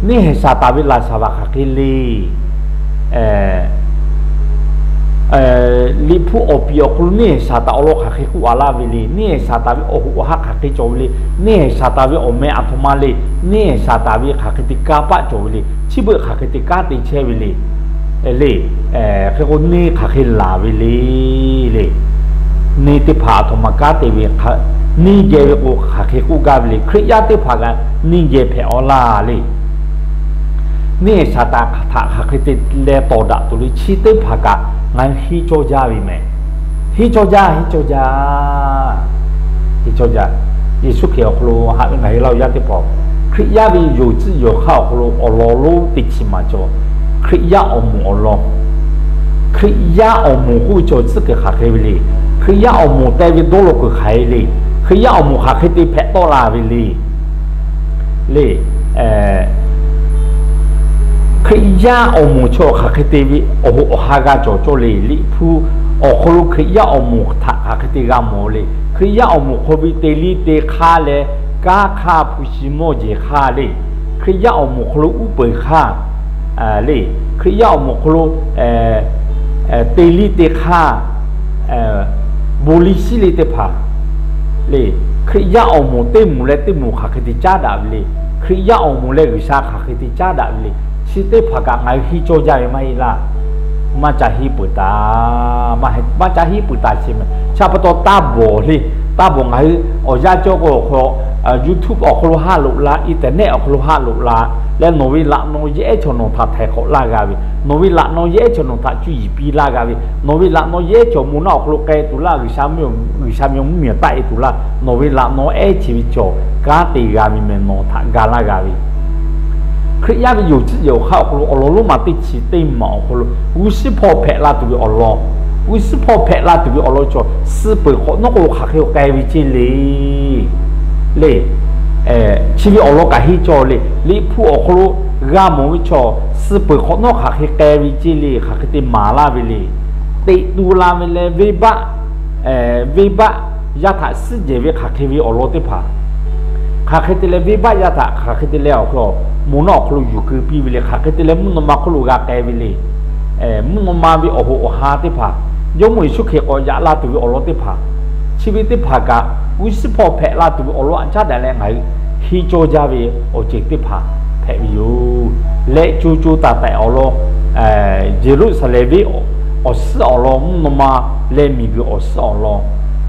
Neˇ haiˬ Saˍtanˍ ve laˬ saˍ vaꞈ hk'aˬ hk'e le. Liꞈ hpu awˬ piˍ awˬ hk'aw lo neˇ haiˬ Saˍtanˍ awˬ lawn hk'aˬ hk'e k'oˆ a laˇ ve le. Neˇ haiˬ Saˍtanˍ ve awˬ hoꞈ awˬ ha hk'aˬ hk'e cawˬ ve le. Neˇ haiˬ Saˍtanˍ ve awˬ meh aˬ htoꞈ ma le. Neˇ haiˬ Saˍtanˍ ve hk'aˬ hk'e te kanˇ paˆ cawˬ ve le. Chi beuꞈ hk'aˬ hk'e te kanˉ te chehˇ ve le. Le, hk'e k'o neˇ hk'aˬ hk'e laˬ ve le. Le, neˇ teˇ hpaˍ aˬ htoꞈ ma kanˉ te ve, neˇ geh ve k'o hk'aˬ hk'e k'oˆ gaˇ ve le. Hkriꞈ yaˇ teˇ hpaˍ kaꞈ neˇ geh hpehꞈ a laˇ le. Neˇ haiˬ Saˍtanˍ htaꞈ hk'aˬ hk'e te leh tawˍ daꞈ tuˬ le. Chi teˇ hpaˍ kaꞈ ngaˬ hui henˇ cawˇ jaˇ ve mehˍ. Henˇ cawˇ jaˇ, henˇ cawˇ jaˇ, henˇ cawˇ jaˇ. Yeˍsuˆ Hkriꞈ awˬ hk'aw lo haꞈ ve ngaˬ hui laˇ yaˇ teˇ hpaˍ, Hkriꞈ yaˇ ve yonˍ tcuh yonˍ hk'aˇ awˬ hk'aw lo awˬ lawn lonˉ teˇ chi maˬ cawˬ. Hkriꞈ yaˇ awˬ moˍ awˬ lawn, Hkriꞈ yaˇ awˬ moˍ k'oˆ ve chaw tcuhˉ kuiˬ hk'aˬ hk'e ve le. Hkriꞈ yaˇ awˬ moˍ te ve dawˇ law kuiˬ hk'aˬ hk'e le. Hkriꞈ yaˇ awˬ moˍ hk'aˬ hk'e te hpehꞈ tawˆ la ve le. Le, Hkriꞈ yaˇ awˬ moˍ chaw hk'aˬ hk'e te ve awˬ hoꞈ awˬ ha g'a cawˬ cawˇ le. Liꞈ hpu awˬ hk'aw lo Hkriꞈ yaˇ awˬ moˍ htaꞈ hk'aˬ hk'e te g'a mawˬ le. Hkriꞈ yaˇ awˬ moˍ hk'aw ve te liˇ te hk'aˇ leh, kanˉ hk'aˇ, hpu shi mawˇ jehˬ hk'aˇ le. Hkriꞈ yaˇ awˬ moˍ hk'aw lo uˉ peunˍ hk'aˇ le. Hkriꞈ yaˇ awˬ moˍ hk'aw lo te liˇ te hk'aˇ, bon liˇ shiˉ liˇ teˇ hpaˍ le. Hkriꞈ yaˇ awˬ moˍ teˇ moˍ leh teˇ moˍ hk'aˬ hk'e te caˉ daꞈ ve le. Hkriꞈ yaˇ awˬ moˍ leh G'uiˬsha hk'aˬ hk'e te caˉ daꞈ ve le. Chi teˇ hpaˍ kaꞈ ngaˬ hui henˇ cawˇ jaˇ ve maˇ heˆ laˇ. Maˇ ca henˇ peuˬ taˍ, maˇ ca henˇ peuˬ taˍ sheˍ mehˍ. Chi pa taw taˇ bawˬ le. Taˇ bawˬ ngaˬ hui awˬ yanˇ cawˇ k'o awˬ hk'aw, YouTube awˬ hk'aw lo haˆ loꞈ la, internet awˬ hk'aw lo haˆ loꞈ la leh, nawˬ ve laꞈ naw yehˉ chaw nawˬ htaꞈ htaiˍ hk'awꞈ laˇ g'a ve, nawˬ ve laꞈ naw yehˉ chaw nawˬ htaꞈ cuˇ yiˍ piˇ laˇ g'a ve, nawˬ ve laꞈ naw yehˉ chaw moˍ naˆ awˬ hk'aw lo k'ai tuˬ laˇ, G'uiˬsha mvuhˇ miˬ taˆ e tuˬ laˇ, nawˬ ve laꞈ naw ehˉ chi ve cawˬ kanˉ te g'a ve mehˍ, nawˬ htaꞈ ga laˇ g'a ve. Hkriꞈ yaˇ ve yonˍ tcuhˉ yehˬ awˬ hk'aˇ awˬ hk'aw lo awˬ lawn lonˉ ma teˇ chi teˇ maˬ awˬ hk'aw lo g'uˇ suhˉ hpawˇ hpehꞈ la tuˬ ve awˬ lawn, g'uˇ suhˉ hpawˇ hpehꞈ la tuˬ ve awˬ lawn cawˬ suh peuˬ hk'awꞈ nawˉ k'o hk'aˬ hk'e k'ai ve ceˇ le. Le, chi ve awˬ lawn kaꞈ henˇ cawˇ le. Liꞈ hpu awˬ hk'aw lo g'a mawˬ ve chaw suh peuˬ hk'awꞈ nawˉ hk'aˬ hk'e k'ai ve ceˇ le, hk'aˬ hk'e te maˍ laˇ ve le. Teꞈ tu la ve leh venˇbaˆ, venˇbaˆ yaˇ htaꞈ suhˉ jehˬ ve hk'aˬ hk'e ve awˬ lawn teˇ hpaˍ, hk'aˬ hk'e te leh venˇbaˆ yaˇ htaꞈ hk'aˬ hk'e te leh awˬ hk'aw moˍ naˆ awˬ hk'aw lo yuˬ keu piˇ ve le. Hk'aˬ hk'e te leh mvuhˇ naw ma hk'oˆ lo g'a k'ai ve le. Mvuhˇ naw ma ve awˬ hoꞈ awˬ ha teˇ hpaˍ, Jawˇmawˇ Yeˍsuˆ Hkriꞈ k'awꞈ yaꞈ la tuˬ ve awˬ lawn teˇ hpaˍ, chi ve teˇ hpaˍ kaꞈ g'uˇ suhˉ hpawˇ hpehꞈ la tuˬ ve awˬ lawn htaꞈ caˉ daꞈ leh ngaˬ hui henˇ cawˇ jaˇ ve awˬ ceuˬ teˇ hpaˍ hpehꞈ ve yoˬ. Leh co co taiˍ taiˍ awˬ lawn, Yeˍruˆsaˍlehnˍ venˇ awˬ suhˉ awˬ lawn mvuhˇ naw ma leh miˬguiˬ awˬ suhˉ awˬ lawn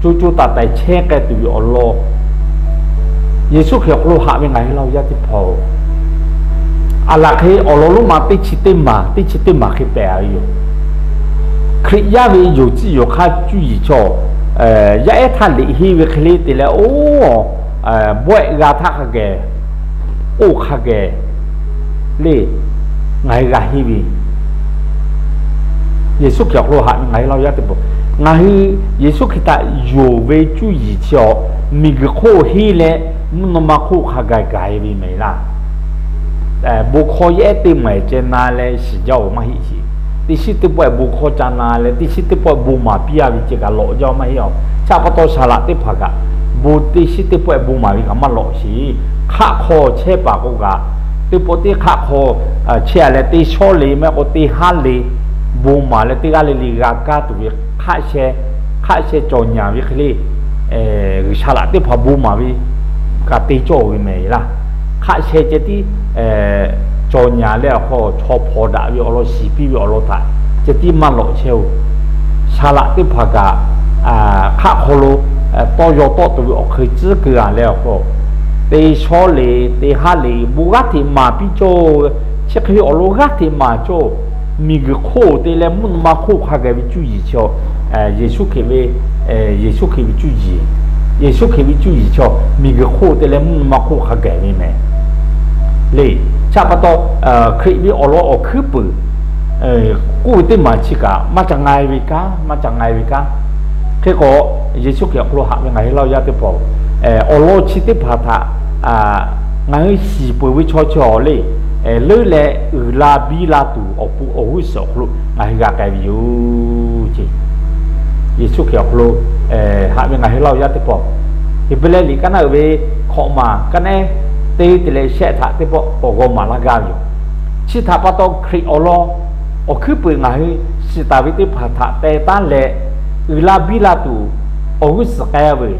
co co taiˍ taiˍ chehˇ k'ai tuˬ ve awˬ lawn Yeˍsuˆ Hkriꞈ awˬ hk'aw lo haꞈ ve ngaˬ hui laˇ yaˇ teˇ hpaˍ-oˬ, aˬ laˬ hk'e awˬ lawn lonˉ ma teˇ chi teˇ maˬ teˇ chi teˇ maˬ hk'e pehꞈ ve yoˬ. Hkriꞈ yaˇ ve yonˍ tcuhˉ yonˍ hk'aˇ cuˇ yiˍ chaw yaˇ ehˉ htaˇ liꞈ henˇ ve hk'e le te leh, oˇ, bawehˆ g'a htaˇ hk'a geh, oˇ hk'a geh le, ngaˬ hui g'a henˇ ve Yeˍsuˆ Hkriꞈ awˬ hk'aw lo haꞈ ve ngaˬ hui laˇ yaˇ teˇ hpaˍ, ngaˬ hui Yeˍsuˆ Hkriꞈ htaꞈ yonˍ ve cuˇ yiˍ chi awˬ miˬguiˬ hk'oˆ henˇ leh mvuhˇ naw ma hk'oˆ hk'a gaˬ gaˬ e ve mehˍ laˇ. Bon hkawˇ yehˉ teˇ maˬ ceh na leh shiˍ jaˇ-oˬ maˇ heˆ sheˍ. Teˇ shiˉ teˇ pawˆ bon hkawˇ ca na leh teˇ shiˉ teˇ pawˆ bon maˍ piˇ-a ve ceh kaꞈ lawꞈ jaˇ maˇ heˆ-oˬ. Chi pa taw saˍ laꞈ teˇ hpaˍ kaꞈ bon teˇ shiˉ teˇ pawˆ bon maˍ ve kaꞈ maˇ lawꞈ sheˍ. Hk'aˆ hk'aw chehˇ paˍ k'o kaꞈ, teˇ pawˆ teˇ hk'aˆ hk'aw chehˇ-a leh teˇ shawˉ le maˇ k'o teˇ haˉ le bon maˍ leh teˇ g'aˇ le le g'a kaˇ tuˬ ve hk'aˆ sheh, hk'aˆ sheh cawˬ nyaˍ ve hk'e le, G'uiˬsha laꞈ teˇ hpaˍ bon maˍ ve kaꞈ te cawˇ ve mehˍ laˇ. Hk'aˆ sheh ceh tiˉ cawˬ nyaˍ leh awˬ hk'aw chaw hpawnˬ daꞈ ve awˬ lawn shiˍ piˇ ve awˬ lawn htaꞈ ceh tiˉ maˇ lawꞈ chehˇ-oˬ. Saˍ laꞈ teˇ hpaˍ kaꞈ hk'aˆ hk'aw lo tawˇ yaw tawˆ tuˬ ve awˬ hk'e tcuhˉ keu-a leh awˬ hk'aw, teˇ shawˉ le teˇ haˉ le bon g'aˇ hteꞈ maˍ piˇ cawˇ. Chi hk'e ve awˬ lawn g'aˇ hteꞈ maˍ cawˇ. Miˬguiˬ hk'oˆ te leh mvuhˇ naw ma hk'oˆ hk'a gaˬ ve cuˇ yiˍ chaw, Yeˍsuˆ Hkriꞈ ve, Yeˍsuˆ Hkriꞈ ve cuˇ yiˍ, Yeˍsuˆ Hkriꞈ ve cuˇ yiˍ chaw miˬguiˬ hk'oˆ te leh mvuhˇ naw ma hk'oˆ hk'a gaˬ ve mehˍ le. Chi pa taw, Hkriꞈ ve awˬ lawn awˬ hkuiˉ puiˍ k'oˆ ve teˇ maˬ chi kaꞈ maˇ ca nga-e ve kanˉ, maˇ ca nga-e ve kanˉ. Hk'e k'o, Yeˍsuˆ Hkriꞈ awˬ hk'aw lo haꞈ ve ngaˬ hui laˇ oˬ yaˇ teˇ hpaˍ, awˬ lawn chi teˇ hpaˍ htaꞈ ngaˬ hui shiˍ peuˬ ve chaw chi awˬ le, leuˉ leh uiˍ la biˇ la tuˬ awˬ pon awˬ g'uˇ suhˍ awˬ hk'aw lo ngaˬ hui g'a k'ai ve yoˬ ce. Yeˍsuˆ Hkriꞈ awˬ hk'aw lo haꞈ ve ngaˬ hui laˇ oˬ yaˇ teˇ hpaˍ, Heˍbrehˇ liꞈ kaˉ naˉ uiˍ ve hkawꞈ maˬ kaˉ nehˉ teˇ te leh shehˆ htaꞈ teˇ pawˆ k'awꞈ g'aw maˍ laˇ gaˇ ve yoˬ. Chi htaꞈ pa taw Hkriꞈ awˬ lawn awˬ hkuiˉ puiˍ ngaˬ hui shiˍ taˍ ve teˇ hpaˍ htaꞈ teh taˉ leh, uiˍ la biˇ la tuˬ awˬ g'uˇ suhˍ k'ai-a veuˬ.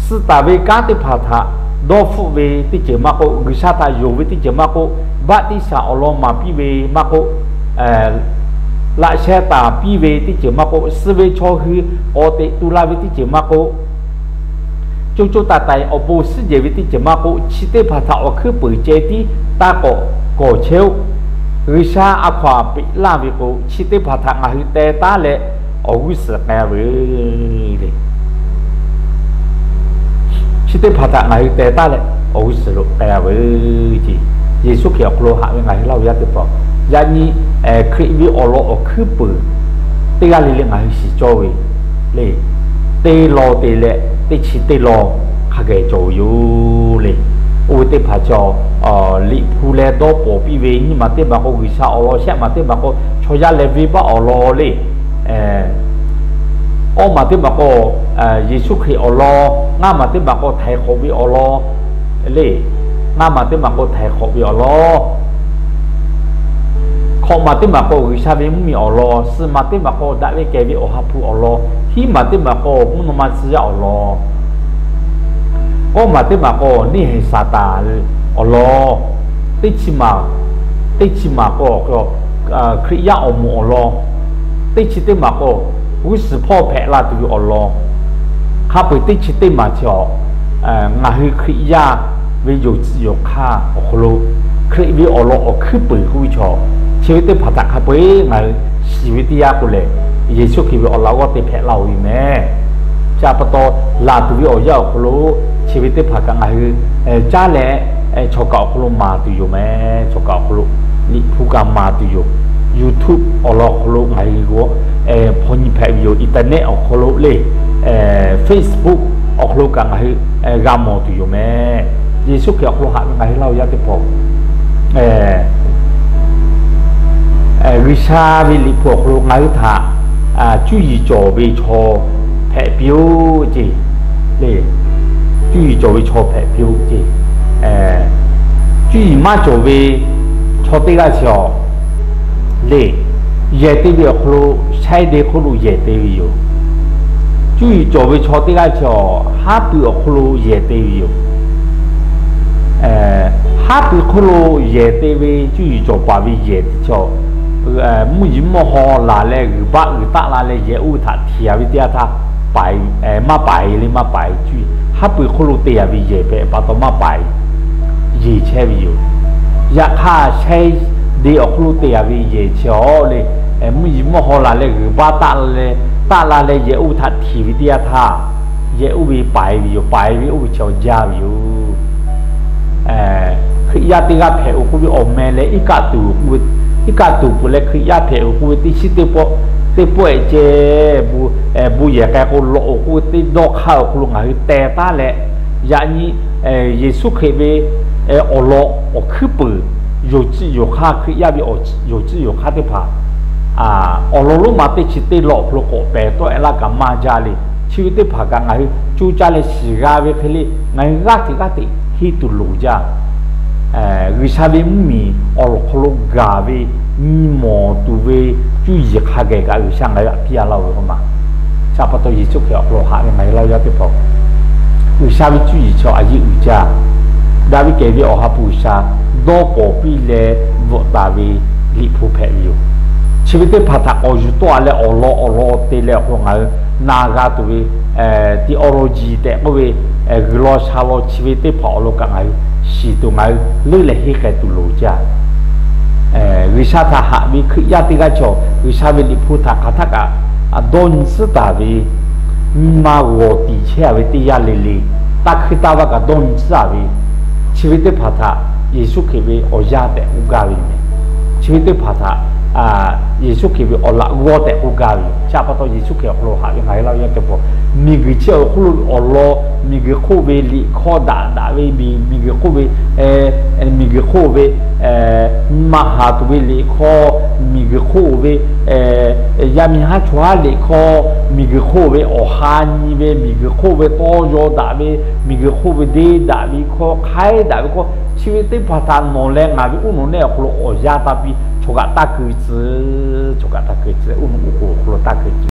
Suh taˍ ve kanˉ teˇ hpaˍ htaꞈ dawˇ hpfuhˆ ve teˇ ceuˬ maˇ k'oˆ, G'uiˬsha htaꞈ yonˍ ve teˇ ceuˬ maˇ k'oˆ, baˆtiˆsaˬ awˬ lawn maˍ piˇ ve maˇ k'oˆ, laꞈ sheh taˍ piˇ ve teˇ ceuˬ maˇ k'oˆ, suh ve chaw hui k'awꞈ teꞈ tu la ve teˇ ceuˬ maˇ k'oˆ, co co taiˍ taiˍ awˬ pon suhˉ jehˬ ve teˇ ceuˬ maˇ k'oˆ, chi teˇ hpaˍ htaꞈ awˬ hkuiˉ puiˍ ceh tiˉ taˇ k'awꞈ kawˬ chehˇ-oˆ. G'uiˬsha a hkaw-anˬ peꞈ laˇ ve k'o, chi teˇ hpaˍ htaꞈ ngaˬ hui teh taˉ leh awˬ g'uˇ suhˍ k'ai-a veuˬ le. Chi teˇ hpaˍ htaꞈ ngaˬ hui teh taˉ leh awˬ g'uˇ suhˍ lo k'ai-a veuˬ ce. Yeˍsuˆ Hkriꞈ awˬ hk'aw lo haꞈ ve ngaˬ hui laˇ oˬ yaˇ teˇ hpaˍ, yaꞈ nyi Hkriꞈ ve awˬ lawn awˬ hkuiˉ puiˍ teˇ g'aˇ le le ngaˬ hui shiˍ cawˇ ve le. Teˇ law te leh teˇ chi teˇ law hk'a gaˬ cawˬ ve yoˬ le. Oˇ ve teˇ hpaˍ chaw, Liꞈ hpu leh dawˇ pawnˍ piˇ ve nyiˇ maˬ teˇ maˬ k'o G'uiˬsha awˬ lawn, shehˆ maˬ teˇ maˬ k'o chaw yaˇ leh venˇbaˆ awˬ lawn le. Awˇ maˬ teˇ maˬ k'o Yeˍsuˆ Hkriꞈ awˬ lawn, ngaˇ maˬ teˇ maˬ k'o htaiˍ hk'awꞈ ve awˬ lawn le. Ngaˇ maˬ teˇ maˬ k'o htaiˍ hk'awꞈ ve awˬ lawn. Hkawꞈ maˬ teˇ maˬ k'o G'uiˬsha ve mvuhˇmiˬ awˬ lawn, suh maˬ teˇ maˬ k'o daꞈ ve kehˬ ve Awˬ ha hpu awˬ lawn, hiˉ maˬ teˇ maˬ k'o mvuhˇ naw ma tcuh yaˇ awˬ lawn, k'awˇ maˬ teˇ maˬ k'o neˇ haiˬ Saˍtanˍ awˬ lawn, teˇ chi maˬ, teˇ chi maˬ k'o Hkriꞈ yaˇ awˬ moˍ awˬ lawn, teˇ chi teˇ maˬ k'o g'uˇ suhˍ hpawˇ hpehꞈ la tuˬ ve awˬ lawn. Hk'a peu-eˬ teˇ chi teˇ maˬ chi awˬ, ngaˬ hui Hkriꞈ yaˇ ve yonˍ tcuh yonˍ hk'aˇ awˬ hk'aw lo Hkriꞈ ve awˬ lawn awˬ hkuiˉ puiˍ k'oˆ ve chaw, chi ve teˇ hpaˍ htaꞈ hk'a peu-eˬ ngaˬ hui shiˍ ve teˇ yanˇ k'o lehˬ, Yeˍsuˆ Hkriꞈ ve awˬ laꞈ g'awˇ te hpehꞈ la-oˬ ve mehˍ. Chi pa taw, laˬ tuˬ ve awˬ yanˇ awˬ hk'aw lo chi ve teˇ hpaˍ kaꞈ ngaˬ hui caˉ leh, chaw kaꞈ awˬ hk'aw lo maˍ tuˬ yoˬ mehˍ. Chaw kaꞈ awˬ hk'aw lo Liꞈ hpu kaꞈ maˍ tuˬ yoˬ. YouTube awˬ lawn awˬ hk'aw lo ngaˬ hui g'aw hpaw nyi hpehꞈ ve yoˬ. Internet awˬ hk'aw lo le, Facebook awˬ hk'aw lo kaꞈ ngaˬ hui g'a mawˬ tuˬ yoˬ mehˍ. Yeˍsuˆ Hkriꞈ awˬ hk'aw lo haꞈ ve ngaˬ hui laˇ oˬ yaˇ teˇ hpaˍ, G'uiˬsha ve Liꞈ hpu awˬ hk'aw lo ngaˬ hui htaꞈ cuˇ yiˍ cawˬ ve chaw hpehꞈ piˇ-oˆ ce. Le, cuˇ yiˍ cawˬ ve chaw hpehꞈ piˇ-oˆ ce. Cuˇ yiˍ maˇ cawˬ ve chaw teˇ g'aˇ chi awˬ le, yehˬ te ve awˬ hk'aw lo shaiˇ de hk'oˆ lo yehˬ te ve yoˬ. Cuˇ yiˍ cawˬ ve chaw teˇ g'aˇ chi awˬ haˉ pui awˬ hk'aw lo yehˬ te ve yoˬ. Haˉ pui hk'oˆ lo yehˬ te ve cuˇ yiˍ cawˬ paˍ ve yehˬ teˇ chi awˬ, mvuhˇ yiˍ mvuhˇ haw laˬ leh g'uiˬ baˆ g'uiˬ taˆ la leh yehˬ oˇ ve htaꞈ htiꞈ-a ve teˇ yanˇ htaˇ, maˇ paiˍ le, maˇ paiˍ cuˇ yiˍ. Haˉ pui hk'oˆ lo te-a ve yehˬ hpehꞈ pa taw maˇ paiˍ, yeˬ chehˇ ve yoˬ. Yaꞈ hk'aˇ shaiˇ de awˬ hk'oˆ lo te-a ve yehˬ chi awˬ le, mvuhˇ yiˍ mvuhˇ haw laˬ leh g'uiˬ baˆ taˆ la leh yehˬ oˇ ve htaꞈ htiꞈ ve teˇ yanˇ htaˇ, yehˬ oˇ ve paiˍ ve yoˬ. Paiˍ ve oˇ ve chi awˬ jaˇ ve yoˬ. Hkriꞈ yaˇ teˇ g'aˇ hpehꞈ-oˬ k'oˆ ve awˬ meh leh iˉ kaˆ tuˬ k'oˆ ve, iˉ kaˆ tuˬ peuˬ leh Hkriꞈ yaˇ hpehꞈ-oˬ k'oˆ ve teˇ shiˉ teˇ pawˆ, teˇ pawˆ-ehˍ ceh, bon yehˬ k'ai k'o lawꞈ-oˬ k'oˆ ve teˇ dawˇ hk'aˇ awˬ hk'aw lo ngaˬ hui teh taˉ leh, yaꞈ nyi Yeˍsuˆ Hkriꞈ ve awˬ lawn awˬ hkuiˉ puiˍ, yonˍ tcuh yonˍ hk'aˇ, Hkriꞈ yaˇ ve yonˍ tcuh yonˍ hk'aˇ teˇ hpaˍ awˬ lawn lonˉ ma teˇ chi teˇ lawꞈ awˬ hk'aw lo k'awꞈ pehˬ tawˆ e laˇ kaꞈ maˇ jaˇ le. Chi ve teˇ hpaˍ kaꞈ ngaˬ hui co caˇ leh shiˍ g'a ve hk'e le, ngaˬ hui g'aˇ hteꞈ g'aˇ hteꞈ henˇ tuˬ loˍ jaˇ. G'uiˬsha ve mvuhˇmiˬ awˬ lawn hk'aw lo gaˬ ve nyi mawˬ tuˬ ve cuˇ yiˍ hk'a geh kaꞈ G'uiˬsha ngaˬ hui htaꞈ piˇ a laˇ ve k'o ma. Chi pa taw Yeˍsuˆ Hkriꞈ awˬ hk'aw lo haꞈ ve ngaˬ hui laˇ yaˇ teˇ hpaˍ, G'uiˬsha ve cuˇ yiˍ chaw a yeˇ uiˍ jaˇ. Daꞈ ve kehˬ ve Awˬ ha hpu G'uiˬsha dawˇ pawnˍ piˇ leh bvuhꞈ taˍ ve Liꞈ hpu hpehꞈ ve yoˬ. Chi ve teˇ hpaˍ htaꞈ k'awꞈ yuˬ tawˆ a leh awˬ lawn awˬ lawn te leh awˬ hk'aw lo ngaˬ hui na g'a tuˬ ve theology tehꞈ k'oˆ ve, g'uiˬ law sha law chi ve teˇ hpaˍ awˬ lawn kaꞈ ngaˬ hui shiˍ tuˬ, ngaˬ hui leuˉ leh henˇ k'ai tuˬ loˍ jaˇ. G'uiˬsha htaꞈ haꞈ ve Hkriꞈ yaˇ teˇ g'aˇ chaw G'uiˬsha ve Liꞈ hpu htaꞈ hk'aˬ htaˆ kaꞈ dawˇ nyi tcuhˉ taˍ ve, nyi ma g'awˬ tiˍ chehˇ a ve teˇ yanˇ le le, taˇ hkuiˇ taˇ vaˇ kaꞈ dawˇ nyi tcuhˉ a ve, chi ve teˇ hpaˍ htaꞈ Yeˍsuˆ Hkriꞈ ve awˬ yaˇ tehꞈ k'oˆ gaˇ ve yoˬ meh. Chi ve teˇ hpaˍ htaꞈ Yeˍsuˆ Hkriꞈ ve awˬ laꞈ g'awˇ tehꞈ k'oˆ gaˇ ve yoˬ. Chi pa taw Yeˍsuˆ Hkriꞈ awˬ hk'aw lo haꞈ ve ngaˬ hui laˇ ve yaˇ teˇ hpaˍ, miˬguiˬ chi awˬ hk'oˆ lo awˬ lawn, miˬguiˬ hk'oˆ ve liꞈ hkawˇ daꞈ daꞈ ve, miˬguiˬ hk'oˆ ve, miˬguiˬ hk'oˆ ve nyi ma haˍ tuˬ ve liꞈ hkawˇ, miˬguiˬ hk'oˆ ve yaˇ miˇ haˉ chaw haˉ liꞈ hkawˇ, miˬguiˬ hk'oˆ ve awˬ ha nyi ve, miˬguiˬ hk'oˆ ve tawˇ yaw daꞈ ve, miˬguiˬ hk'oˆ ve deˇ daꞈ ve hkawˇ, hk'aiˉ daꞈ ve hkawˇ, chi ve teˇ hpaˍ htaꞈ nawˬ leh ngaˬ ve uˉ nawˬ nehˆ awˬ hk'aw lo awˬ yanˇ taˇ piˇ, chaw kaꞈ taˇ keu tcuh, chaw kaꞈ taˇ keu tcuh, uˉ nawˬ uˉ k'oˍ awˬ hk'aw lo taˇ keu tcuh.